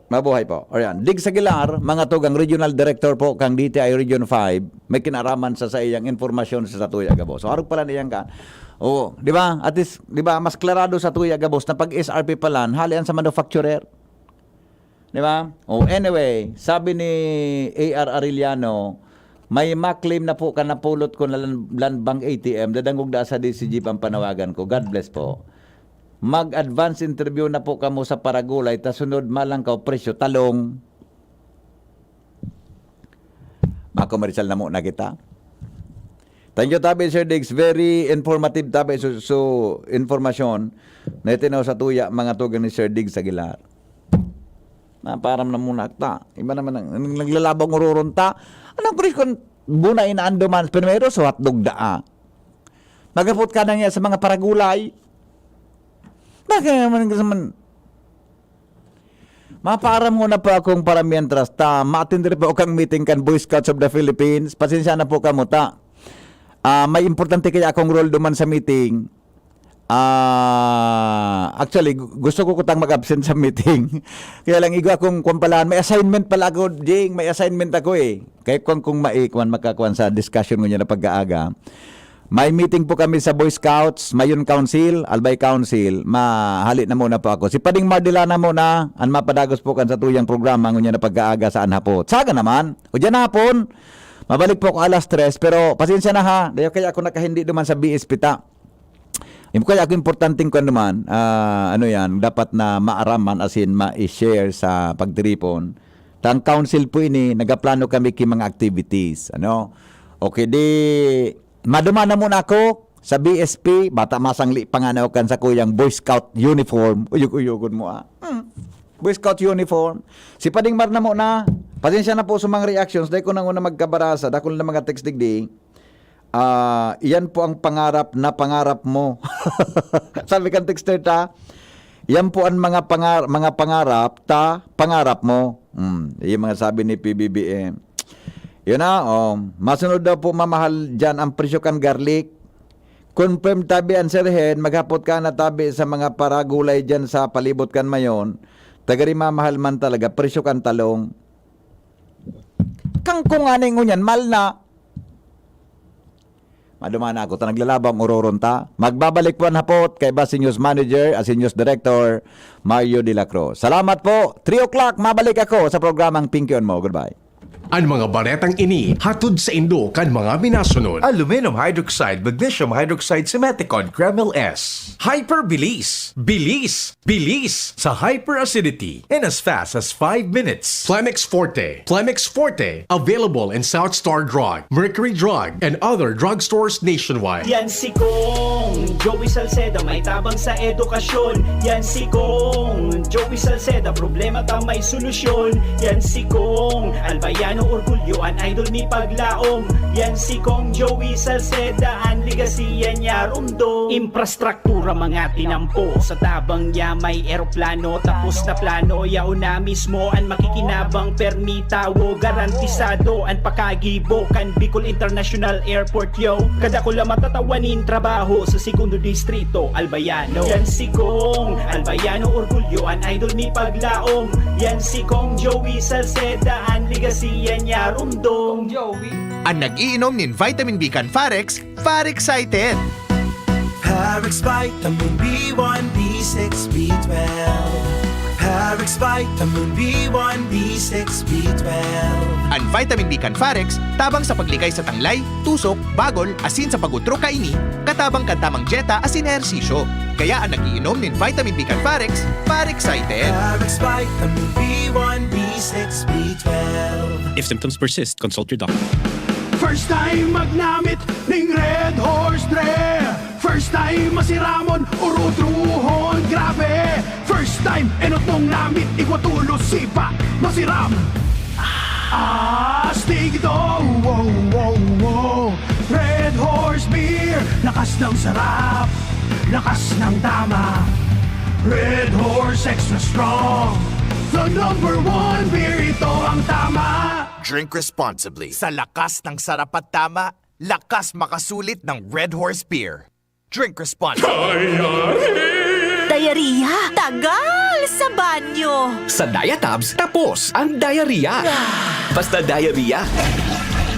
Mabuhay po. Ayan. Diggs Aguilar, mga tugang regional director po kang D T I Region five, may kinaraman sa saiyang impormasyon sa satuya gabos. So, arog pala niyang ka. Oo, di ba? At least, di ba, mas klarado sa satuya gabos na pag S R P pala, halian sa manufacturer. Di ba? Oh, anyway, sabi ni A R Arellano, may ma-claim na po ka napulot ko na lan-, land bank A T M, dadangog da sa D C G ang panawagan ko. God bless po. Mag-advance interview na po kamo sa paragulay, ta sunod malangkaw presyo talong. Ako, Marisol, namo na kita. Thank you, tabi, Sir Diggs. Very informative, tabi, so, so, informasyon na itinaw sa tuya, mga tugang ni Sir Diggs Aguilar. Naparam na muna ta. Iba naman ang, ang naglalabang ururon ta. Anong kuris kung buna inaando man, primero sa hotdog daa. Magapot ka na nga sa mga paragulay. Bakit naman, naman, Mapaaram nguna po akong para mientras ta, ma-attend po akong meeting kan Boy Scouts of the Philippines. Pasensya na po kamo ta. Ah, may importante kaya akong role duman sa meeting. Ah, actually, gu-, gusto ko kutang mag-absent sa meeting. Kaya lang, igwa akong kwan pala, may assignment pala ako, Jing, may assignment ako eh. Kaya kwan kung maikwan, makakuan sa discussion ngunyan na pag-aaga. May meeting po kami sa Boy Scouts, Mayon Council, Albay Council. Mahali na muna po ako. Si Pading Mardilana muna, an mapadagos po kan sa tuyang programa ngunyan na pag-aaga sa anhapot. Saga naman, o dyan hapon, mabalik po ako alas tres, pero pasensya na ha, dayo kaya ako nakahindi duman sa B S P ta. Yung kaya ako importanteng kwan naman, ah, ano yan, dapat na maaraman, as in, ma-share sa pagtiripon. Ta ang council po ini, nagaplano kami ki mga activities, ano? Okay, di, maduman na muna ako sa B S P, bata masangli pa nga na kan sa kuyang Boy Scout uniform. Uyog-uyogon mo, ah. Hmm. Boy Scout uniform. Si Pading Mar na muna. Pasensya na po sa mga reactions. Dahil ko nang una magkabarasa, dakul na mga text digdi. Ah, iyan po ang pangarap na pangarap mo. Sabi kan texter ta, "Yan po ang mga pangar-, mga pangarap ta, pangarap mo." Hmm, yung mga sabi ni P B B M. Yun na, oh. Masunod daw po, mamahal dyan ang presyo kan garlic. Confirm tabi an Sir Hen, maghapot ka na tabi sa mga paragulay dyan sa palibot kan Mayon. Tagari mamahal man talaga, presyo kan talong. Kangkong nga ning ngunyan, mahal na. Madumana ako, ta naglalabang uroron ta. Magbabalik po an hapot kay Basi News Manager, as in News Director, Mario de la Cruz. Salamat po. Three o'clock, mabalik ako sa programang Pinky on Mo. Goodbye. An mga baretang ini hatod saindo kan mga minasunod. Aluminum hydroxide, magnesium hydroxide, Simeticone, Kremil S. Hyperbilis. Bilis. Bilis sa hyperacidity in as fast as five minutes. Plemex Forte. Plemex Forte. Available in South Star Drug, Mercury Drug, and other drugstores nationwide. Yan si Kong Joey Salceda, may tabang sa edukasyon. Yan si Kong Joey Salceda, problema ta may solusyon. Yan si Kong Albayano, orgulyo, an idol mi paglaom. Yan si Kong Joey Salceda, an legasiya niya rumdom. Infrastruktura, mga tinampo, sa tabang niya may eroplano, tapos na plano, yaon na mismo an makikinabang, permi tawo, garantisado an pakagibo kan Bicol International Airport, yo. Kadakula matatawa nin trabaho sa Segundo Distrito, Albayano. Yan si Kong Albayano, orgulyo, an idol mi paglaom. Yan si Kong Joey Salceda, an legasiya niya rumdom. Kong Joey. An nag-iinom nin vitamin B kan Farex, Far excited! Parex Vitamin B one, B six, B twelve. Parex Vitamin B one, B six, B twelve. An vitamin B kan Farex, tabang sa pagligay sa tanglay, tusok, bagol, asin sa pag-utro kaini, katabang kan tamang dyeta asin ehersisyo. Kaya an nag-iinom nin vitamin B kan Farex, Far excited! Parex Vitamin B one, B six, B twelve. If symptoms persist, consult your doctor. First time magnamit ning Red Horse Dre. First time masiramon or utruhon, grabe. First time enot mong namit, igwa tulos sipa, masiram. Astig do, wow, wow, wow. Red Horse Beer, lakas ng sarap, lakas ng tama. Red Horse Extra Strong, the number one beer, ito ang tama. Drink responsibly. Sa lakas ng sarap at tama, lakas makasulit ng Red Horse Beer. Drink responsibly. Diarrhea? Tagal sa banyo! Sa Diatabs, tapos ang diarrhea. Basta diarrhea.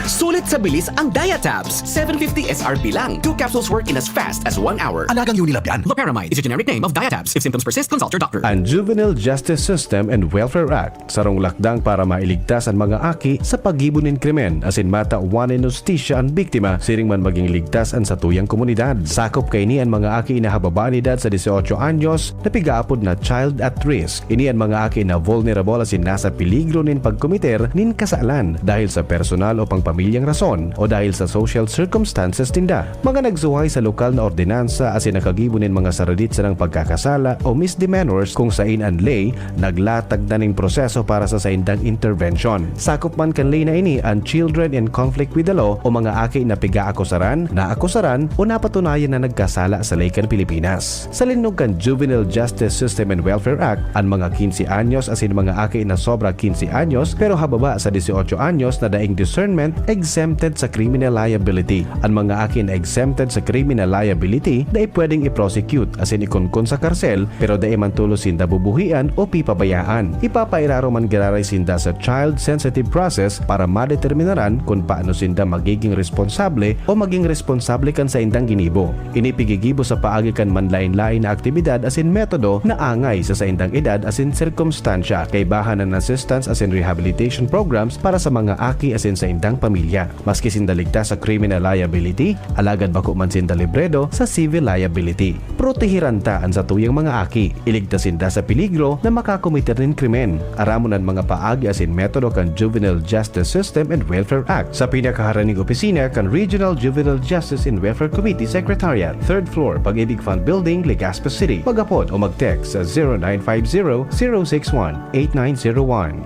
Sulit sa bilis ang Diatabs. Seven fifty S R P lang. Two capsules work in as fast as one hour. Alagang Unilab yan. Loperamide is a generic name of Diatabs. If symptoms persist, consult your doctor. Ang Juvenile Justice System and Welfare Act, sarong lakdang para mailigtas an mga aki sa paggibo nin krimen, asin matawan nin hustisya an biktima, siring man maging ligtas an satuyang komunidad. Sakop kaini an mga aki na hababa an edad sa dieciocho anyos, na pigaapod na child at risk. Ini an mga aki na vulnerable asin nasa peligro nin pagkomiter nin kasalan dahil sa personal o pangpamilyang rason o dahil sa social circumstances ninda. Mga nagsuhay sa lokal na ordinansa asin nakagibo nin mga saradit sanang pagkakasala o misdemeanors kung sain an ley naglatag na nin proseso para sa saindang intervention. Sakop man kan ley na ini an children in conflict with the law o mga aki na pigaakusaran, naakusaran o napatunayan na nagkasala sa ley kan Pilipinas. Sa linnog kan Juvenile Justice System and Welfare Act, an mga quince anyos asin mga aki na sobra quince anyos pero hababa sa dieciocho anyos na daing discernment exempted sa criminal liability. An mga aki na exempted sa criminal liability dai pwedeng i-prosecute asin ikunkun sa karsel pero dai man tolos sinda bubuhian o pipabayaan. Ipapairarom man giraray sinda sa child-sensitive process para madeterminaran kun paano sinda magiging responsable o maging responsable kan saindang ginibo. Ini pigigibo sa paagi kan manlaen-laen na aktibidad asin metodo na angay sa saindang edad asin sirkumstansya. Kaibahan an assistance asin rehabilitation programs para sa mga aki asin saindang pamilya. Maski sinda ligtas sa criminal liability, alagad bako man sinda libredo sa civil liability. Protehiran ta an satuyang mga aki. Iligtas sinda sa peligro na makakomiter nin krimen. Aramon an mga paagi asin metodo kan juvenile justice system and welfare act sa pinakaharaning opisina kan Regional Juvenile Justice and Welfare Committee Secretariat, third floor, Pag-ibig Fund Building, Legazpi City. Mag-apod o mag-text sa zero nine five zero, zero six one, eight nine zero one.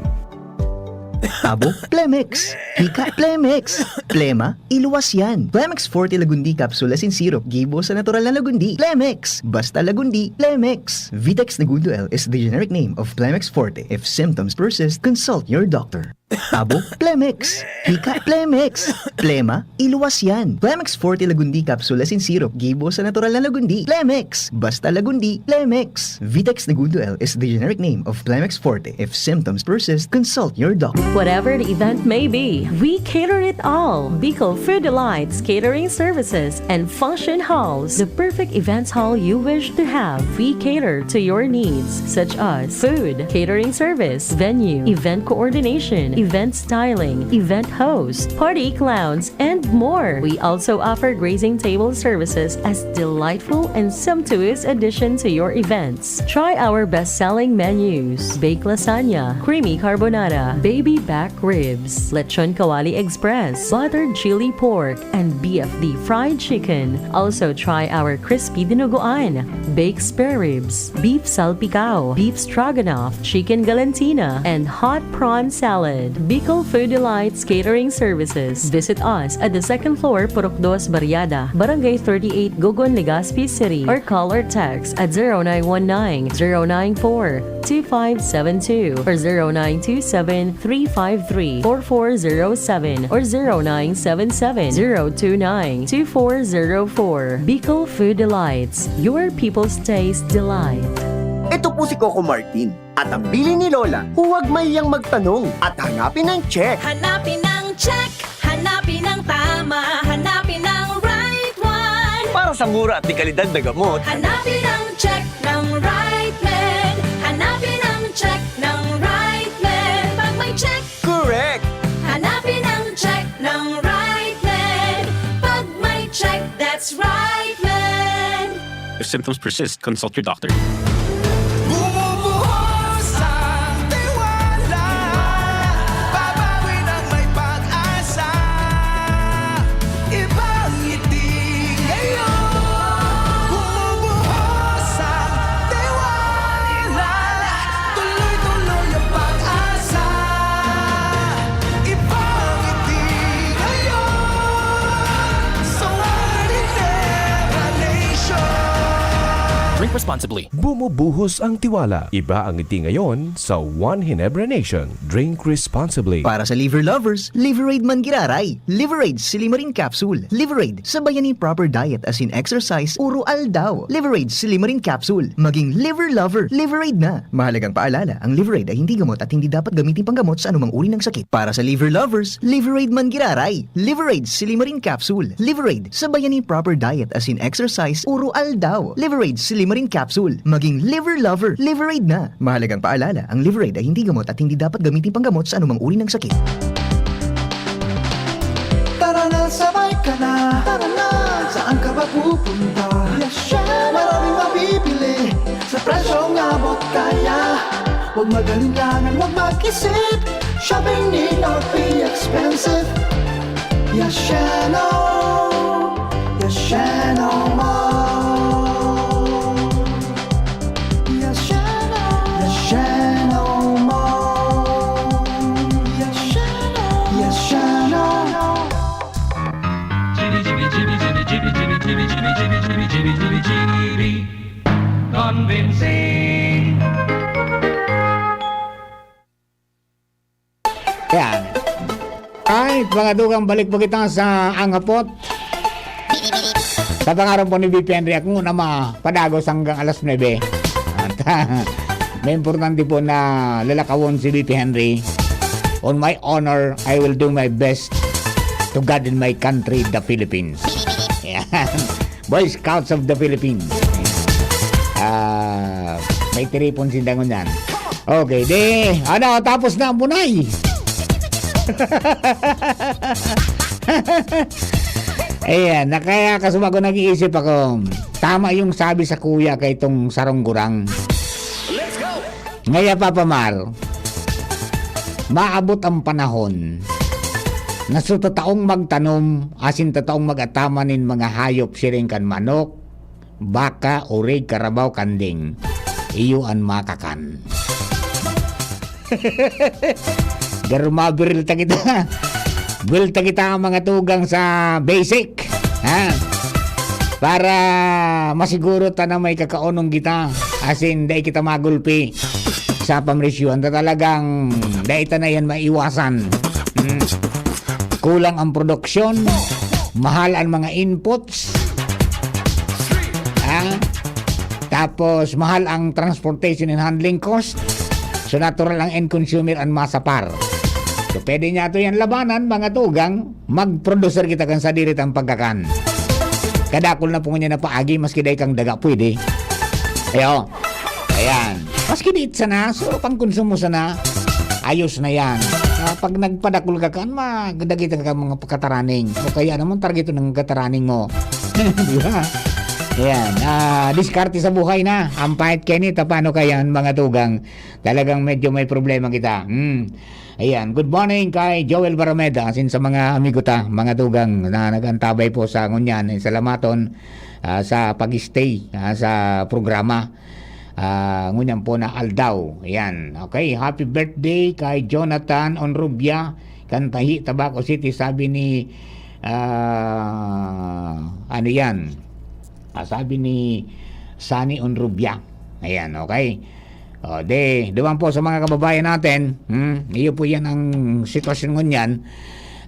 Abo, Plemex. Hika, Plemex. Plema, iluwas yan. Plemex Forte Lagundi Capsule asin Syrup, gibo sa natural na Lagundi. Plemex. Basta Lagundi, Plemex. Vitex Negundo L is the generic name of Plemex Forte. If symptoms persist, consult your doctor. Abo, Plemex. Hika, Plemex. Plema, iluwas yan. Plemex Forte Lagundi Capsule asin Syrup, gibo sa natural na Lagundi. Plemex. Basta Lagundi, Plemex. Vitex Negundo L is the generic name of Plemex Forte. If symptoms persist, consult your doctor. Whatever the event may be, we cater it all. Bicol Food Delights Catering Services and Function Halls, the perfect events hall you wish to have. We cater to your needs, such as food, catering service, venue, event coordination, event styling, event host, party clowns, and more. We also offer grazing table services as delightful and sumptuous addition to your events. Try our best-selling menus: baked lasagna, creamy carbonara, baby back ribs, lechon kawali express, buttered chili pork, and B F D fried chicken. Also try our crispy dinuguan, baked spare ribs, beef salpicao, beef stroganoff, chicken galantina, and hot prawn salad. Bicol Food Delights Catering Services. Visit us at the second floor, Purok Dos Barriada, Barangay thirty-eight, Gogon, Legazpi City, or call or text at zero nine one nine, zero nine four, two five seven two or zero nine two seven, three five three, four four zero seven or zero nine seven seven, zero two nine, two four zero four. Bicol Food Delights, your people's taste delight. Ito po si Coco Martin. At ang bilin ni Lola, huwag mahiyang magtanong at hanapin ang check. Hanapin ang check, hanapin ang tama, hanapin ang right one. Para sa mura at dekalidad na gamot. Hanapin ang check ng right med. Hanapin ang check ng right med. Pag may check, correct. Hanapin ang check ng right med. Pag may check, that's right med. If symptoms persist, consult your doctor. Bumubuhos ang tiwala. Babawi ng may pag-asa. Ibang ngiti ngayon. Bumubuhos ang tiwala. Tuloy-tuloy ang pag-asa. Ibang ngiti ngayon. Sa One Ginebra Nation. Drink responsibly. Bumubuhos ang tiwala. Iba ang ngiti ngayon sa One Ginebra Nation. Drink responsibly. Para sa liver lovers, Liveraid man giraray. Liveraid Silimarin Capsule. Liveraid, sabayan nin proper diet as in exercise, uro aldaw. Liveraid Silimarin Capsule. Maging liver lover, Liveraid na. Mahalagang paalala, ang Liveraid ay hindi gamot at hindi dapat gamitin panggamot sa anumang uri ng sakit. Para sa liver lovers, Liveraid man giraray. Liveraid Silimarin Capsule. Liveraid, sabayan nin proper diet as in exercise, uro aldaw. Liveraid Silimarin Capsule. Maging liver lover, Liveraid na. Mahalagang paalala, ang Liveraid ay hindi gamot at hindi dapat gamitin panggamot sa anumang uri ng sakit. Tara na, sabay ka na. Tara na. Saan ka ba pupunta? Yes, syempre. Maraming mabibili sa presyong abot kaya. Huwag mag-alinlangan, huwag mag-isip. Shopping need not be expensive. Yes, Sheno. Yes, Sheno Mall. Yes, Sheno. Yes, Sheno Mall. Yes, Sheno. Yes, Sheno. Jimmy, Jimmy, Jimmy, Jimmy, Jimmy, Jimmy, Jimmy, Jimmy, Jimmy, Jimmy, Jimmy, Jimmy, Jimmy, Jimmy. Convincing. Yan. Ay, mga tugang, balik po kita sa Ang Hapot. Tatangaran po ni V P Henry, ako na mapadagos hanggang alas nuebe. At, may importante po na lalakawon si V P Henry. On my honor, I will do my best to God and my country, the Philippines. Yan. Boy Scouts of the Philippines. Ah, may tiripon sinda ngunyan. Okay, di, ano, tapos na ang bunay. Ayan, na kaya kasubago nag-iisip ako, tama yung sabi sa kuya kay itong sarong gurang. Ngaya, Papa Mar, maabot ang panahon na sa tataong magtanom, asin tataong mag-ataman nin mga hayop, siring kan manok, baka, orig, karabaw, kanding, iyo an makakan. Garo mabiril ta kita. Biril ta kita ang mga tugang sa basic. Ha? Para masiguro ta na may kakaonon kita. Asin, dai kita magulpi sa pamrisyohan ta talagang dai ta na yan maiwasan. Hmm. Kulang ang produksyon, mahal ang mga inputs, ha? Tapos, mahal ang transportation and handling cost. So, natural ang end consumer ang masapar. So, pwede niya ito yan labanan, mga tugang, mag-producer kita kan sadiri tang pagkakan. Kadakul na po niya na paagi, maski dai kang daga, pwede. Ayo. Ayan. Maski diit sana, so pangkonsumo sana, ayos na yan. Ah, pag nagpadakul ka kan, magdagit ka mga pagkataraning. O kaya naman, target ng kataraning mo. Di ba? Ayan. Ah, diskarte sa buhay na. Ang pahit kaya nito, paano kaya ang mga tugang? Talagang medyo may problema kita. Hmm. Ayan. Good morning kay Joel Barameda. Asin sa mga amigo ta, mga tugang na nagantabay po sa ngunyan. Eh, salamaton ah, sa pag-stay ah, sa programa. Ah, ngunyan po na aldaw. Ayan. Okay. Happy birthday kay Jonathan Onrubia, kan tahi, Tabaco City, sabi ni, ah, ano yan? Ah, sabi ni Sunny Onrubia. Ayan, okay. O, de, duman po sa mga kababayan natin, hmm, iyo po yan ang sitwasyon ngunyan.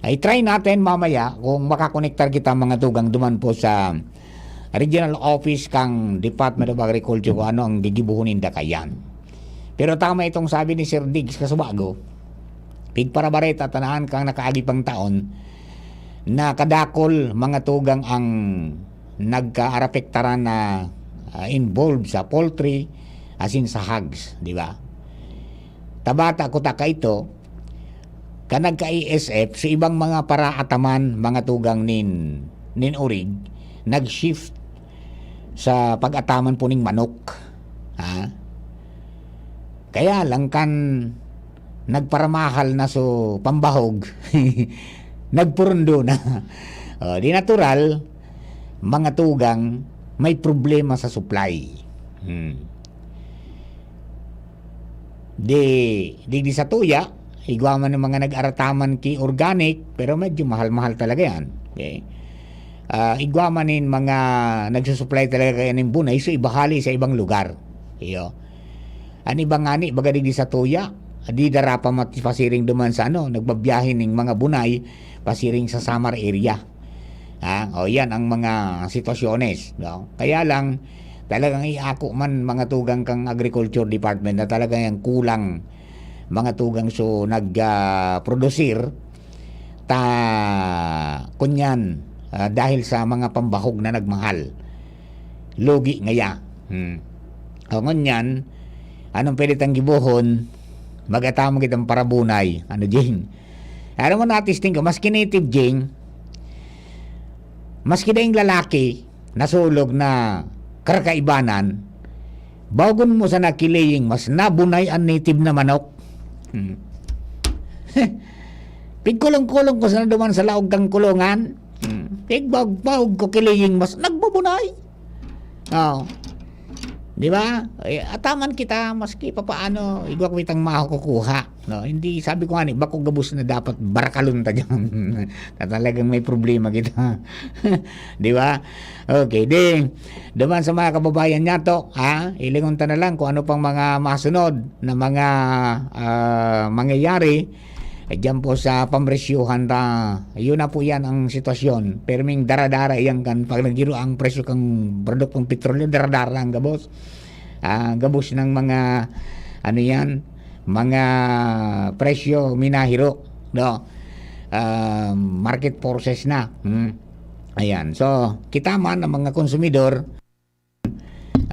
Ay, try natin mamaya kung makakonektar kita, mga tugang, duman po sa regional office kang Department of Agriculture kung ano ang gigibuhon ninda kayan. Pero tama itong sabi ni Sir Diggs Kasubago, pigparabareta tanahan kang nakaagi pang taon na kadakol, mga tugang, ang nagkaarapektaran na ah, involved sa poultry, asin sa hogs, di ba? Tabata ko ta kaito, ka nagka-A S F, so ibang mga paraataman, mga tugang nin, nin urig, nag-shift sa pag-ataman po ning manok. Ha? Kaya lang kan nagparamahal na so pambahog, nagpurundo na. O, di natural, mga tugang, may problema sa supply. Hmm. Di, di, di sa tuya, igwa man ng mga nag-arataman ki organic, pero medyo mahal-mahal talaga yan. Okay? Ah, igwa man nin mga nagsusupply talaga kaya nin bunay, so ibahali sa ibang lugar. Iyo. An iba ngani, baga digdi sa tuya, di dara pa mat-, pasiring duman sa ano, nagbabiyahe ning mga bunay, pasiring sa Samar area. Ha? O, yan ang mga sitwasyones, no? Kaya lang, talagang iako man mga tugang kang Agriculture Department na talagang yang kulang mga tugang so nag, ah, produsir, ta, kunyan, ah, dahil sa mga pambahog na nagmahal. Lugi ngaya. Hmm. O, ngunyan, anong pwede tang gibohon? Mag-atama kitang parabunay. Ano, Jing? Aram mo, natisting ko, maski native, Jing, maski daing lalaki, nasulog na karakaibanan, bagon mo sana kilaying mas nabunay an native na manok. Hmm. Pigkulong-kulong ko sana duman sa laog kang kulungan. Hmm. Pigbaog-baog ko kilaying mas nagbubunay. Oh. Di ba? Eh, ataman kita, maski papaano, igwa ko itang makukuha. No? Hindi, sabi ko nga ni, bako gabos na dapat barakalon ta dyan. Na talagang may problema kita. Di ba? Okay, di, duman sa mga kababayan niya to, ha? Ilingon ta na lang kung ano pang mga masunod na mga, ah, mangyayari. Eh, diyan po sa pamresyuhan ta, yun na po yan ang sitwasyon. Perming dara-dara yan kan pag nagiro ang presyo kang produktong petrolyo, dara-dara lang gabos. Ah, gabos ng mga, ano yan, mga presyo minahiro, no? Ah, market forces na. Hmm. Ayan. So, kita man ang mga konsumidor,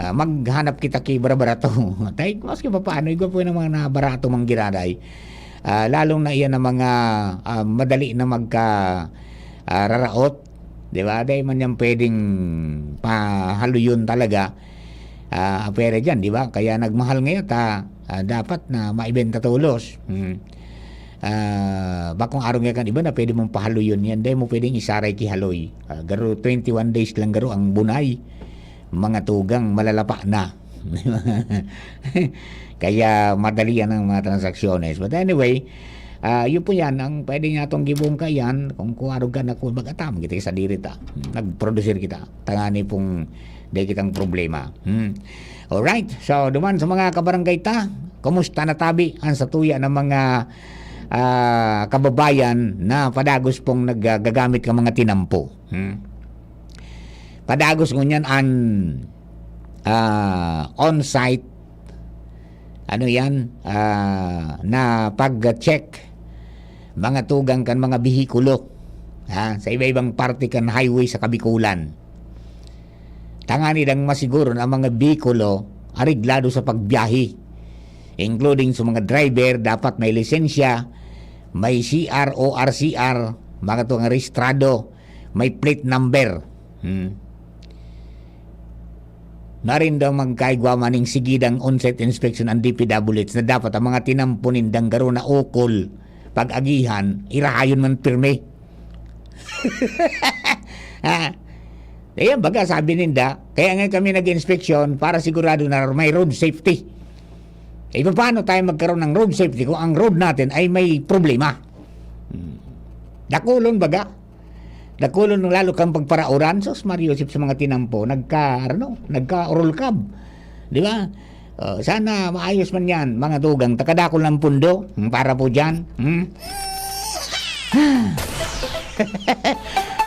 ah, maghanap kita ki bara-barato. Tay, maski pa paano, igwa po ng mga nabarato manggiraday. Ah, lalong na iyan ang mga, ah, madali na magka, ah, raraot. Di ba? Dahil man yan pwedeng pahaluyon talaga. Ah, pwede dyan, di ba? Kaya nagmahal ngayon, ta, ah, dapat na maibenta tolos. Hmm. Ah, bakong araw nga kan iba na pwede mong pahaluyon yan. Dahil mo pwedeng isaray ki haloy. Ah, garo twenty-one days lang garo ang bunay. Mga tugang malalapa na. Kaya madali yan ang mga transaksyonnes. But anyway, ah, yun po yan. Ang pwede niya itong gibong ka yan, kung kuwarog ka na kung mag-atam, kita sa diri ta. Nag-producer kita. Tangani pong di kitang problema. Hmm. Alright. So, duman sa mga kabarangay ta, kumusta na tabi ang satuya ng mga, ah, kababayan na padagos pong nagagamit ka mga tinampo? Hmm. Padagos ngunyan an, ah, on-site, ano yan, ah, na pag-check mga tugang kan mga behikulo, ha, sa iba-ibang parte kan highway sa Kabikulan. Tangani dang masiguro na ang mga behikulo areglado sa pagbiyahe, including sa mga driver, dapat may lisensya, may C R, O R C R, mga to nga rehistrado, may plate number. Hmm. Narin daw magkaigwa maning sigidang on-site inspection ang D P W H na dapat ang mga tinampo nindang garo na ukol, pag-agihan, irahayon man pirmi. Ha? Ayan, baga sabi ninda, kaya nga kami nag-inspeksyon para sigurado na may road safety. E, paano tayo magkaroon ng road safety kung ang road natin ay may problema? Hmm. Dakulon baga? Dakulon lalo kang pagparauran. Sus, Mario Joseph sa mga tinampo, nagka, ano, nagka-orol kab. Di ba? Oh, sana maayos man yan, mga tugang. Takadakol ng pundo, hmm, para po dyan. Hmm?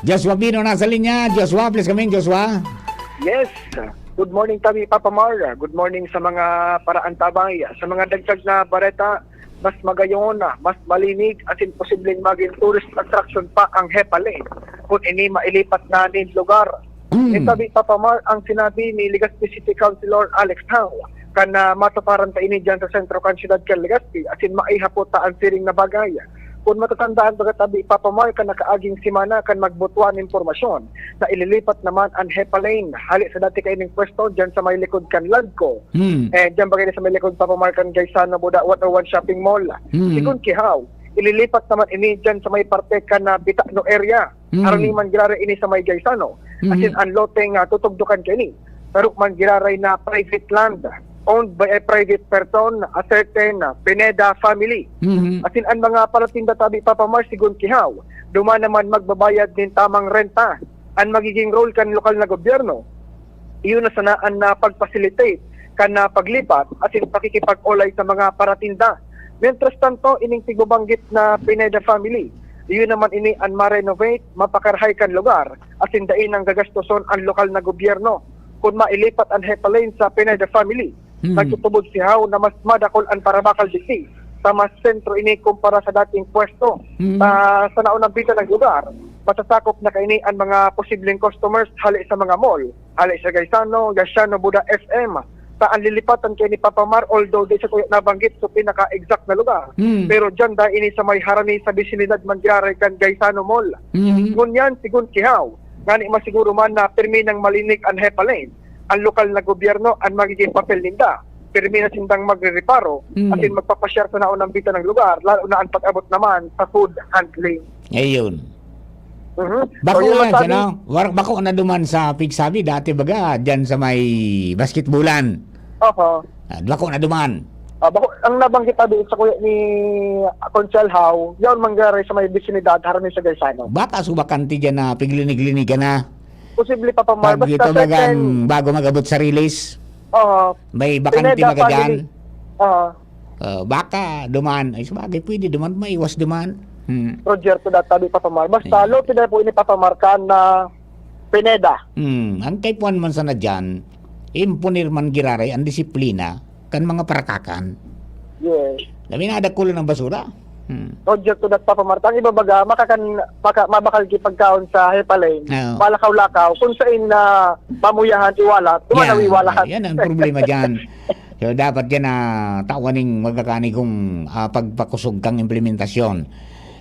Joshua Bino nasa linya. Joshua, please come in, Joshua. Yes. Good morning, Tabi Papa Mar. Good morning sa mga paraantabay. Sa mga dagdag na bareta, mas magayon, mas malinig, asin posibleng maging tourist attraction pa ang Hepa Lane kung ini mailipat na nin lugar. Mm. Itabi Papa Mar ang sinabi ni Legazpi City Councilor Alex Tao kan na matuparan ta ini dyan sa sentro kan siyudad kan Legazpi, asin maihapot ta ang siring na bagay. Kung matatandaan baga, Tabi Papa Mar, kan nakaaging semana kan magbutuan nin impormasyon na ililipat naman ang Hepa Lane hali sa dati kaining pwesto dyan sa may likod kan Ladco. Hmm. Eh, dyan bagay na sa may likod, Papa Mar, kan Gaisano Buda one oh one Shopping Mall. Hmm. Sigon Kihaw, ililipat naman ini dyan sa may parte kan na Bitano area. Hmm. Harani man giraray ini sa may Gaisano. Hmm. Asin ang lote nga tutugdokan kaini, saro man giraray na private land owned by a private person, a certain Pineda family. Mhm. Asin ang mga paratinda, Tabi Papa Mar, sigon Kihaw, duman naman magbabayad nin tamang renta an magiging role kan lokal na gobyerno. Iyo na sana an, ah, pag-facilitate kan, ah, paglipat asin pakikipag-olay sa mga paratinda. Mientras tanto, ining pigbabanggit na Pineda family, iyo naman ini an ma-renovate, mapakarahay kan lugar, asin dai nang gagastoson an lokal na gobyerno. Kun mailipat an Hepa Lane sa Pineda family, Hmm. nagtutubod si Hao na mas madakol an parabakal digdi sa mas sentro ini kumpara sa dating pwesto. Hmm. Sa, sa naunang bita ng lugar, masasakop na kaini an mga posibleng customers hali sa mga mall, hali sa Gaisano, Gaisano Buda F M. Sa ang lilipatan kaini, Papa Mar, although di sa tuya nabanggit sa pinaka-exact na lugar, Hmm. pero dyan dahil ini sa may harani sa bisinidad man giraray kan Gaisano Mall. Mhm. Ngunyan, sigon Kihaw, ngani masiguro man na pirmi nang malinig an Hepa Lane, ang lokal na gobyerno ang magiging papel ninda. Pirmi na sindang magrereparo Hmm. asin magpapasyar sa naunang bita ng lugar, lalo na ang pag-abot naman sa food handling. Ayun. Mhm. Bako So, yun na, lang, Tabi. Ano? War-, bako na duman sa pigsabi, dati baga, dyan sa may basketbulan. Oho. Ah, bako na duman. Ah, bako, ang nabanggit, Tabi, sa kuya ni Conchal Hao, yaon man giraray sa may bisinidad, harani sa Gaisano. Baka subakanti dyan na piglinig-linigan na. Posible, Papa Mar, Pag basta ito bagang certain, bago mag-abot sa release, oho, may bakante Pineda baga dyan. family. Oho. Ah, baka duman. Ay, sabagay, pwede duman. Maiwas duman. Hmm. Roger, to that, Tabi, Papa Mar. Basta, Ayan. Lote na po ini, Papa Mar, kan na Pineda. Hmm. Ang kaipuhan man sana dyan, imponer man giraray ang disiplina kan mga parakakan. Yes. Labi na, dakulo ng basura. Hmm. Roger, to that, Papa Mar. Ang iba baga, makakan, maka, mabakal kipagkaon sa Hepa Lane. Oo. Malakaw-lakaw. Kung saan na mamuyahan, iwalat. Duman na iwalat. Yan ang problema dyan. So, dapat yan na tawan ning magkakanigong, ah, pagpakusog kang implementasyon.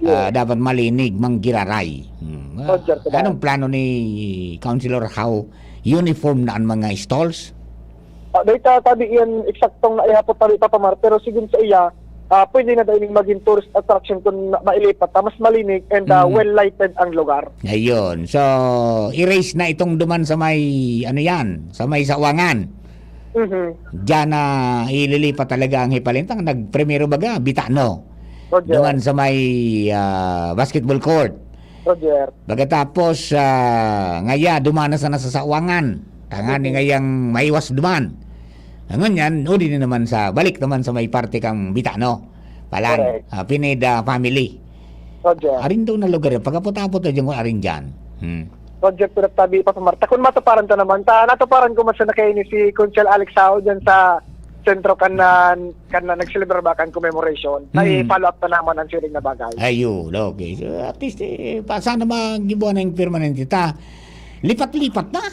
Ah, Yes. Dapat malinig, manggiraray. Hmm. Ah, Roger, sir. Anong plano ni Councilor Hao? Uniform na ang mga stalls? Ah, dahil ta, Tabi, yan eksaktong naihapot, Tabi, Papa Mar, pero sigon sa iya, ah, pwede na daw ining maging tourist attraction kung ma- mailipat, ah, mas malinig and, ah, Mm. well lighted ang lugar. Ayun. So, erase na itong duman sa may, ano yan, sa may Sawangan. Mhm. Diyan na ililipat talaga ang Hipalintang. Nagprimero baga, Bitano. Roger. Duman sa may, ah, basketball court. Roger. Pagkatapos, ah, ngaya, duman na sana sa Sawangan. Tangan ni Mhm. ngayang maiwas duman. Ngunyan, uli na naman sa, balik naman sa may parte kang Bitano. Palan, Correct. ah, Pineda family. Roger. Arin daw na lugar yan. Pagkapot-apot na dyan kung arin dyan. Hmm. Roger, pero Tabi, Papa Mar. Ta, kung matuparan ta naman, ta, natuparan ko man sa nakaini si Conchal Alex Sao dyan sa sentro kan na, kan na nag-celebrate ba kan commemoration. Na Hmm. i-follow up na naman ang siring na bagay. Ayun, okay. So, at least, eh, pa, sana magibuan na yung permanente ta. Lipat-lipat na.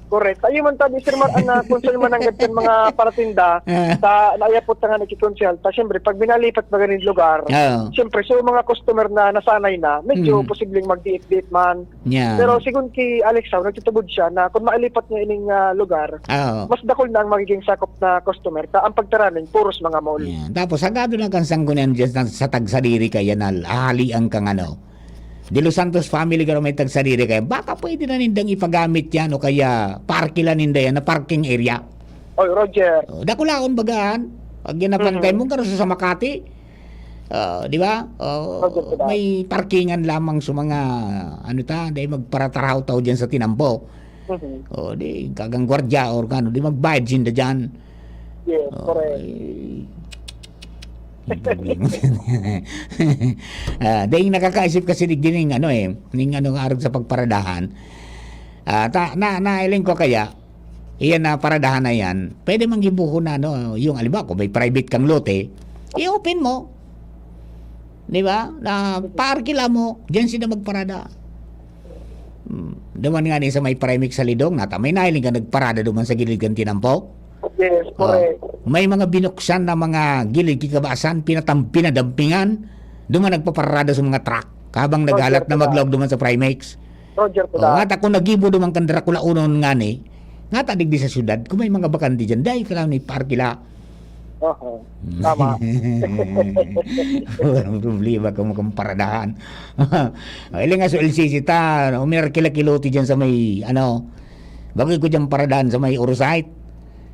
Correct. Ayun man tabi, Sir Mar, ang, ah, concern man nanggad kan mga paratinda Ah. sa naayapot sa nga nagkikonsehal. Ta, siyempre, pag binalipat pa ganing lugar, Oo. siyempre, so, mga customer na nasanay na, medyo Mm. posibleng magdiit-diit man. Yeah. Pero sigon ki Alex Howe, nagtutubod siya na kung maalipat niya ining, ah, lugar, Oo. mas dakul na ang magiging sakop na customer. Ta, ang pagtaraning, puros mga mall. Yeah. Tapos, sagado na kan sanggunan dyan sa, sa tagsadiri kaya na ahalian kang ano, De Los Santos family, garo may tagsadiri kaya, baka pwede na nindang ipagamit yan o kaya parkilan ninda yan na parking area. Oy, Roger. Oh, dakulaon bagaan. Pag ginapantay Mhm. mo, garo sa Makati, ah, di ba? Oh, Roger, di ba? May parkingan lamang sa mga, ano ta, dahil magparatarahaw tao dyan sa tinampo. Mhm. Oh, di, kagang gwardya or ano, di magbayad sinda dyan. Yes, Oh, correct. eh, yung problema. Ah, dahil nakakaisip kasi digdi ning ano eh, ning ano nga arog sa pagparadahan. Ah, ta, na, nailing ko kaya, iyan na paradahan na yan, pwede man gibuhon na, ano, yung, halimbawa, kung may private kang lote, i-open mo. Di ba? Na parkila mo, diyan sila magparada. Hmm. Duman nga ni sa may Primex sa Lidong, nata may nahiling ka nagparada duman sa gilid kan tinampo? Yes, Oh. correct. May mga binuksan na mga gilid kikabasan, pinatam-, pinadampingan, duman nagpaparada sa mga truck, habang Roger, naghalat na tama. maglaog duman sa Primex. Roger, Oh, tama. nga ta kung nagibo duman kan Dracula unon nga ni, nga ta digdi sa syudad, kung may mga bakante dyan, dahil kailangan may parkila. Oho. Tama. Walang problema kung magkaparadahan. Ay, lang nga sa L C C ta, uminar kila kiloti dyan sa may, ano, bagay ko dyan paradahan sa may Orosite.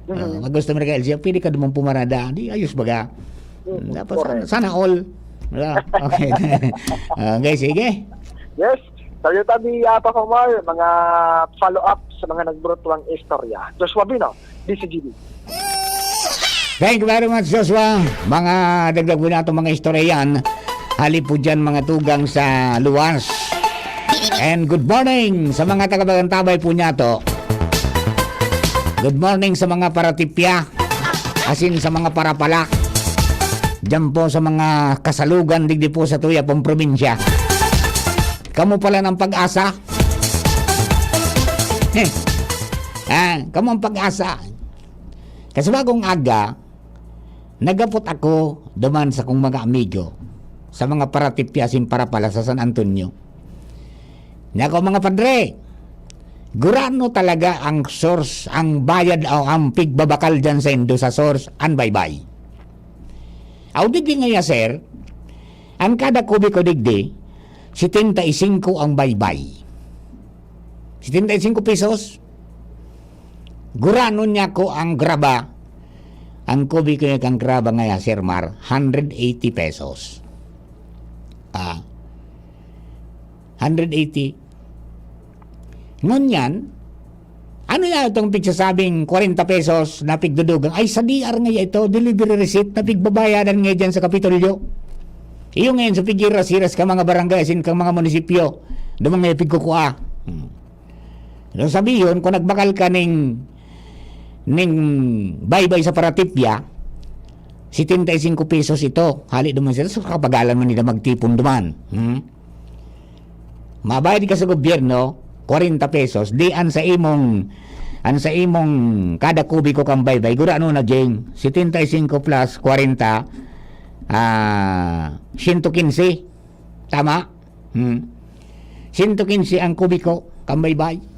Mhm. Ah, pag gusto mo na ka L C C, pwede ka naman pumarada. Di, ayos baga. Mhm, Dapat correct. sana, sana all. Wala. Okay. Ah, okay, sige. Yes. Sayo tabi, ah, Papa Mar, mga follow-up sa mga nagburutwang istorya. Joshua Bino, D C G B. Thank you very much, Joshua. Mga dagdag po nato mga istorya yan. Hali po dyan, mga tugang sa luwas. And good morning sa mga taga-Bagantabay po niya to. Good morning sa mga paratipya, asin sa mga parapala. Diyan po sa mga kasalugan, digdi po sa Tuya pong probinsya. Kamo pala ng pag-asa. Ah, kamo ang pag-asa. Kasi bagong aga, nagapot ako duman sa kong mga amigo, sa mga paratipya asin parapala sa San Antonio. Nako, mga padre, gurano talaga ang source, ang bayad o ang pigbabakal dyan sa indo sa source, an baybay? Aw, digdi ngaya, sir, ang kada kubiko digdi, setenta y cinco ang baybay. Setenta y cinco pesos. Gurano niya ko ang graba. Ang kubiko niya kang graba ngaya, Sir Mar, hundred eighty pesos. Ah, hundred eighty. Ngunyan, ano yan itong pigsasabing kwarenta pesos na pigdudugang? Ay, sa D R nga ito, delivery receipt na pigbabayadan nga dyan sa Kapitolyo. Iyo ngayon sa pigiras-hiras ka mga barangay asin kang mga munisipyo, dumang nga pigkukua. Hmm. So, sabihon, kung nagbakal ka ning, ning baybay sa paratipya, setenta y cinco pesos ito. Hali duman sila, so kapagalan man nila magtipon duman. Hmm? Mabayad ka sa gobyerno, kwarenta pesos, di an sa imong, an sa imong kada kubiko kang baybay, gurano na, Jing, setenta y cinco plus kwarenta, ah, siyento kinse. Tama? Hmm. Siyento kinse ang kubiko kang baybay.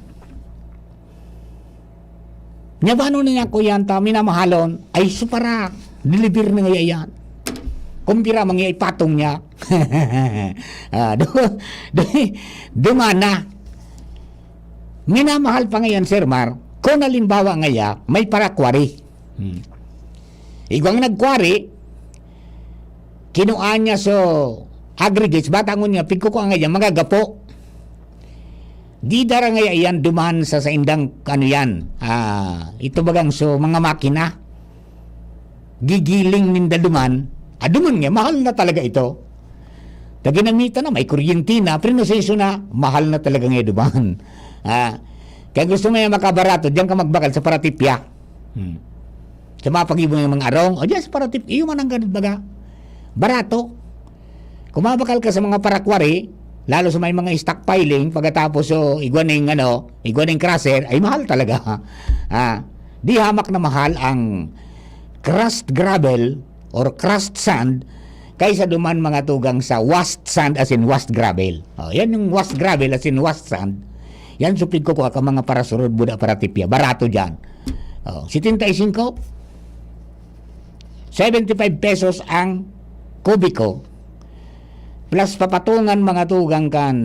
Nya, paano na niya, kuya, ta minamahalon? Ay, so para deliver na ngaya yan. Kung pira man ngaya ipatong niya. Ah, du-, du-, dumana. Minamahal pa ngayon, Sir Mar, kung halimbawa ngaya, may parakwari. Hmm. Igwang nagkwari, kinua niya so aggregates, batangon niya, pigkukua ngaya, magagapo. Di dara ngaya iyan duman sa saindang, ano yan, ah, ito bagang so mga makina. Gigiling ninda duman, ah, duman nga, mahal na talaga ito. Ta ginamitan na, may kuryente na, prinoseso na, mahal na talaga nga duman. Ah, kaya gusto mo yan makabarato, diyan ka magbakal sa paratipya. Hmm. Sa mga pag-ibo ng mga arong, o diyan sa paratip, iyo man ang ganun baga. Barato. Kung mabakal ka sa mga parakwari, Lalo sa may mga stockpiling, pagkatapos, so, igwa ning, ano, igwa ning crusher, ay mahal talaga. Ah, di hamak na mahal ang crushed gravel or crushed sand kaysa duman, mga tugang, sa washed sand, as in washed gravel. Oh, yan yung washed gravel, as in washed sand. Yan supig ko ka mga parasurod, buda, paratipya. Barato dyan. Oh, setenta y cinco, seventy-five pesos ang kubiko. Plus papatungan, mga tugang, kan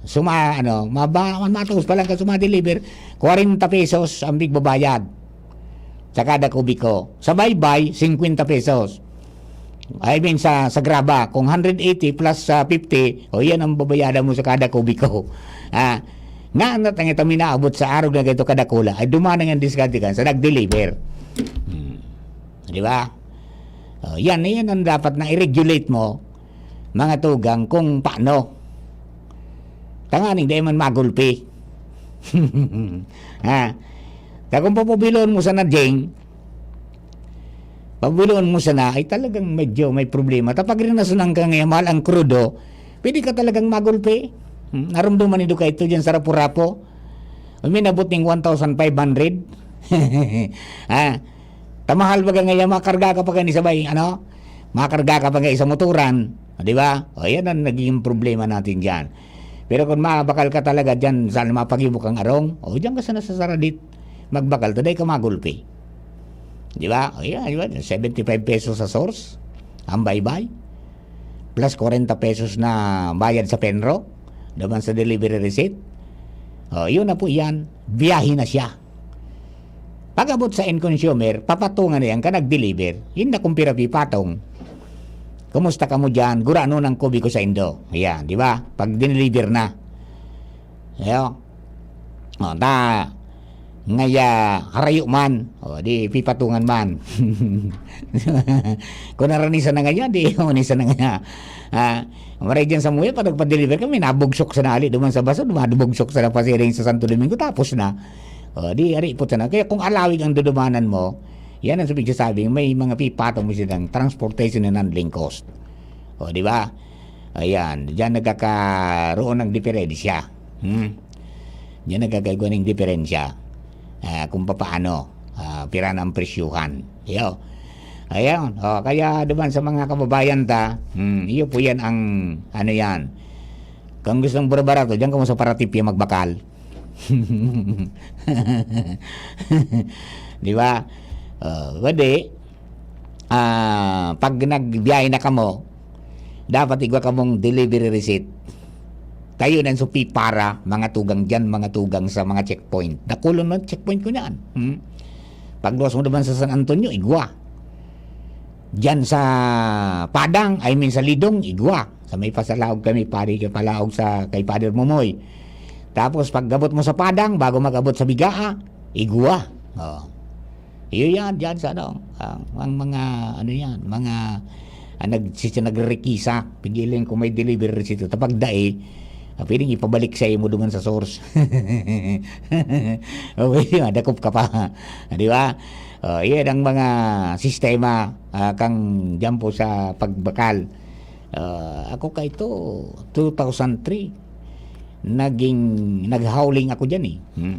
suma-, ano, maba-, matuos pa lang kan suma-deliver, kwarenta pesos ang bigbabayad sa kada kubiko. Sa baybay, singkwenta pesos. I mean, sa, sa graba, kung hundred eighty plus sa fifty, o, yan ang babayadan mo sa kada kubiko. Ah, nga, na, tangita, minaabot sa arog na ganito kadakula, ay duman ang diskarte kan sa nag-deliver. Hmm. Di ba? Oh, yan, yan ang dapat na i-regulate mo, mga tugang, kung paano. Tanganing di man magulpi. Ha? Ta kung papabilon mo sana, Jeng, pabilon mo sana, ay talagang medyo may problema. Ta pag rinasunan ka ngayon, mahal ang krudo, pwede ka talagang magulpi. Hmm, narumduman nindo kaito dyan sa Rapu-Rapu. Uminabot ning one thousand five hundred. Ha? Ta mahal baga ngayon, makarga ka pa gani sabay, ano? Makarga ka pa gani sa motoran, di ba? O, yan ang naging problema natin dyan. Pero kung mabakal ka talaga dyan, saan mapagibo kang arong? O, dyan ka sana sa saradit. Magbakal, ta dai ka magulpi. Di ba? O, yan, di ba? Seventy-five pesos sa source, ang baybay. Plus kwarenta pesos na bayad sa penro, duman sa delivery receipt. O, yun na po yan. Biyahe na siya. Pag-abot sa end consumer, papatungan na yan ka nag-deliver. Yun na kung pira pipatong. Kumusta kamo dyan? Gurano ng kubiko sa indo. Ayan, di ba? Pag dineliver na. Ayo. O, ta, ngaya, harayo man. O, di, pipatungan man. Kung naranisan na ngaya, di, naranisan na ngaya. Ah, maray dyan sa Muya, pag nagpa-deliver kami, nabugsok sa nali, duman sa baso, dumadubugsok sa napasiring sa Santo Domingo, tapos na. O, di, ari po sana. Kaya kung alawig ang dudumanan mo, yan ang sabi, sabing may mga pipatong mo silang transportation and handling cost. O, di ba? Ayan, diyan nagkakaroon ng diferensya. Hmm? Diyan nagkakaigwa ng diferensya. Ah, kung papaano, ah, pira na ang presyuhan. Yo. Ayan, o, kaya duman sa mga kababayan ta, hmm, iyo po yan ang, ano yan. Kung gustong barato, diyan kamo sa Paratipya magbakal. Di ba? O, pwede, ah, pag nagbiyahe na kamo, dapat igwa kamong delivery receipt. Tayo nan supi para mga tugang diyan, mga tugang sa mga checkpoint. Dakulon man checkpoint ko niyan. Hmm? Pagluwas mo naman sa San Antonio, igwa. Diyan sa Padang, I mean sa Lidong, igwa. Sa may pasalaog kami, pari ka palaog sa kay Father Momoy. Tapos pag abot mo sa Padang, bago mag-abot sa Bigaa, igwa. O. Iyo yan, diyan sa ano, ang, ang mga, ano yan, mga, ah, nag-, si-, nagre-requisa, pigilan kung may delivery receipt. Tapag dai, ah, pwedeng ipabalik sa imo duman sa source. O, pwede, madakop ka pa. Di ba? O, iyan ang mga sistema, ah, kang diyan po sa pagbakal. Ah, ako kaito, two thousand three, naging, nag-hauling ako diyan eh. Hmm.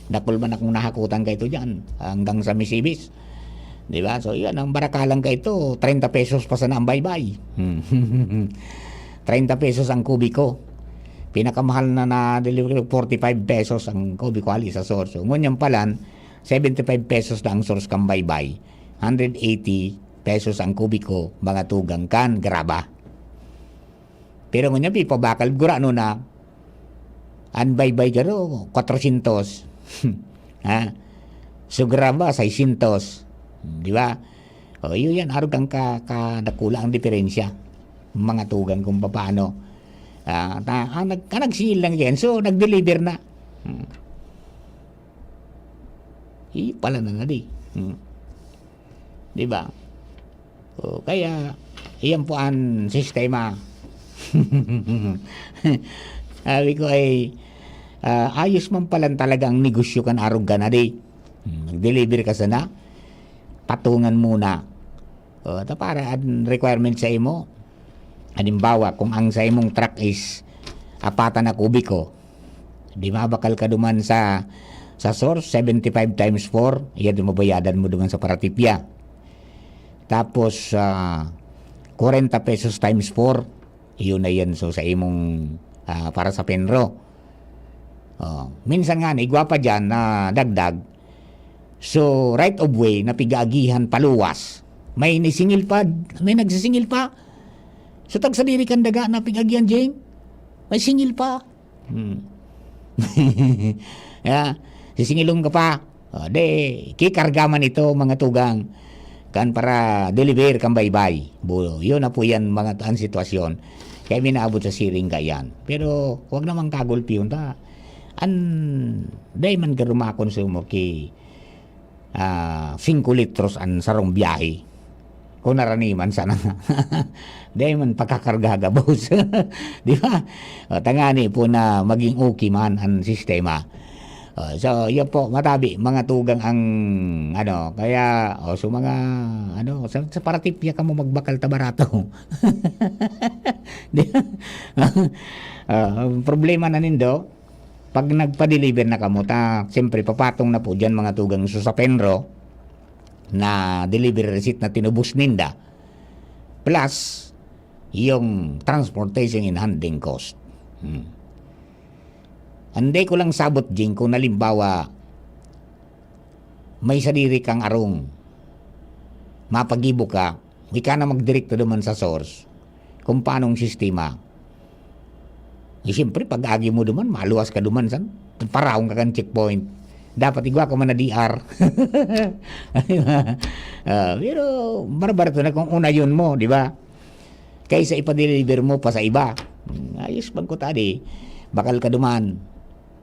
Dakul man akong nahakutan kaito diyan, hanggang sa Misibis. Di ba? So, yan, ang barakalan kaito, treinta pesos pa sana ang baybay. Hmm. Treinta pesos ang kubiko. Pinakamahal na na-deliver ko, forty-five pesos ang kubiko hali sa source. So, ngunyan palan, seventy-five pesos na ang source kang baybay. Hundred eighty pesos ang kubiko, mga tugang kan graba. Pero ngunyan, pipabakal, gurano na, an baybay garo, kwatrosyentos. Ha? So, graba, seiscientos. Di ba? O, iyo yan, arog ang ka-, kadakula ang diferensya. Mga tugang kung papaano. Ah, ta-, ah, nag-, ah, nagsingil lang yan. So, nag-deliver na. Hmm. Iyo pala na na di. Hmm. Di ba? O, kaya, iyan po ang sistema. Sabi ko ay, ah, ayos man palan talaga ang negosyo kan arog ka na di. Hmm, nag-deliver ka sana, patungan muna. O, ta para an requirement sa imo. Halimbawa, kung ang sa imong truck is, apatan na kubiko. Di mabakal ka duman sa, sa source, seventy-five times four, iyan yung mabayadan mo duman sa paratipya. Tapos, ah, kwarenta pesos times four, iyon na yan. So, sa imong, ah, para sa Penro. Oh, minsan nga, igwa pa dyan na dagdag. So, right of way na pig-aagihan paluwas. May nisingil pa, may nagsisingil pa. So, tagsadiri kan daga na pig-agihan, Jing. May singil pa. Hmm. Ya, sisingilon ka pa. O, di, kikarga man ito, mga tugang. Kan para deliver kan baybay. Bu-, yun na po yan, mga, ang sitwasyon. Kaya minaabot sa siring ka yan. Pero, wag naman kagulpihon ta. An, dai man ka rumakonsumo ki, ah, singko litros an sarong biyahe. Kung naraniman sana. Dai man pagkakarga gabos. Di ba? O, tangani po na maging okay man ang sistema. O, so, yun po, matabi, mga tugang ang, ano, kaya, o, so mga, ano, sa, sa paratipya ka mo magbakal ta barato. Di ba? Ah, ang problema na nindo, pag nagpa-deliver na kamo, ta, siyempre, papatong na po dyan, mga tugang, so sa Penro, na delivery receipt na tinubos ninda, plus yung transportation and handling cost. Hmm. Anday ko lang sabot, Jing, kung halimbawa, may sadiri kang arong, mapagibo ka, ika na magdirekto duman sa source kung paanong sistema. Eh, siyempre, pag agi mo duman, maluwas ka duman, san? Paraon ka kan checkpoint. Dapat igwa ka man na D R. Ah, pero, barbarato na kung unayon mo, di ba? Kaysa ipa-deliver mo pa sa iba. Hmm, ayos bang ko tadi? Bakal ka duman.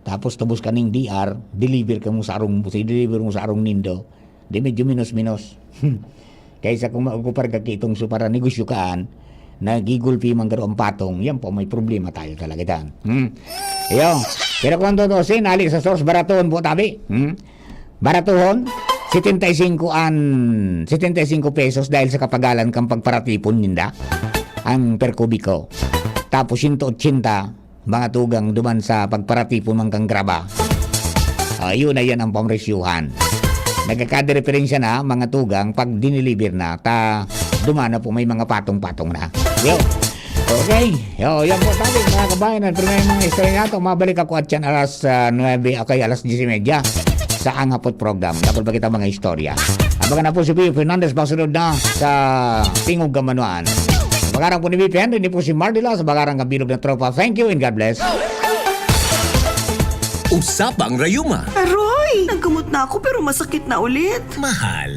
Tapos tubos ka ning D R, deliver ka mo sa arong, sa deliver mo sa arong nindo. Di medyo minos-minos. Kaysa kung maokupar ka kitong supara negosyo kaan, nagigulpi man garo ang patong, yan po, may problema tayo talaga dyan. Hmm? Iyo. Pero kung tutusin, ali sa source, baraton po tabi. Hmm? Baratuhon, setenta y cinco an, setenta y cinco pesos dahil sa kapagalan kang pagparatipon ninda, ang per kubiko. Tapos, sento ochenta, mga tugang duman sa pagparatipon man kang graba. Ah, yun na yan ang pamresyuhan. Nagkakadireferensya na, mga tugang, pag diniliver na, ta duman na po may mga patong-patong na. Yo. Okay. Yo, yan po tayo, mga kabayan. Pero may mga istorya nato. Mabalik ako at yan alas, ah, nuebe, okay, alas diyes y media sa Ang Hapot Program. Dapat ba kita mga istorya? Abangan na po si Pio Fernandez, masunod na sa Tingog Kamanuan. Sa pangaran po ni Bipi Henry, ni po si Mardila, sa pangaran ng Bilog na Tropa. Thank you and God bless. Usapang Rayuma. Aroy! Nagkamot na ako pero masakit na ulit. Mahal.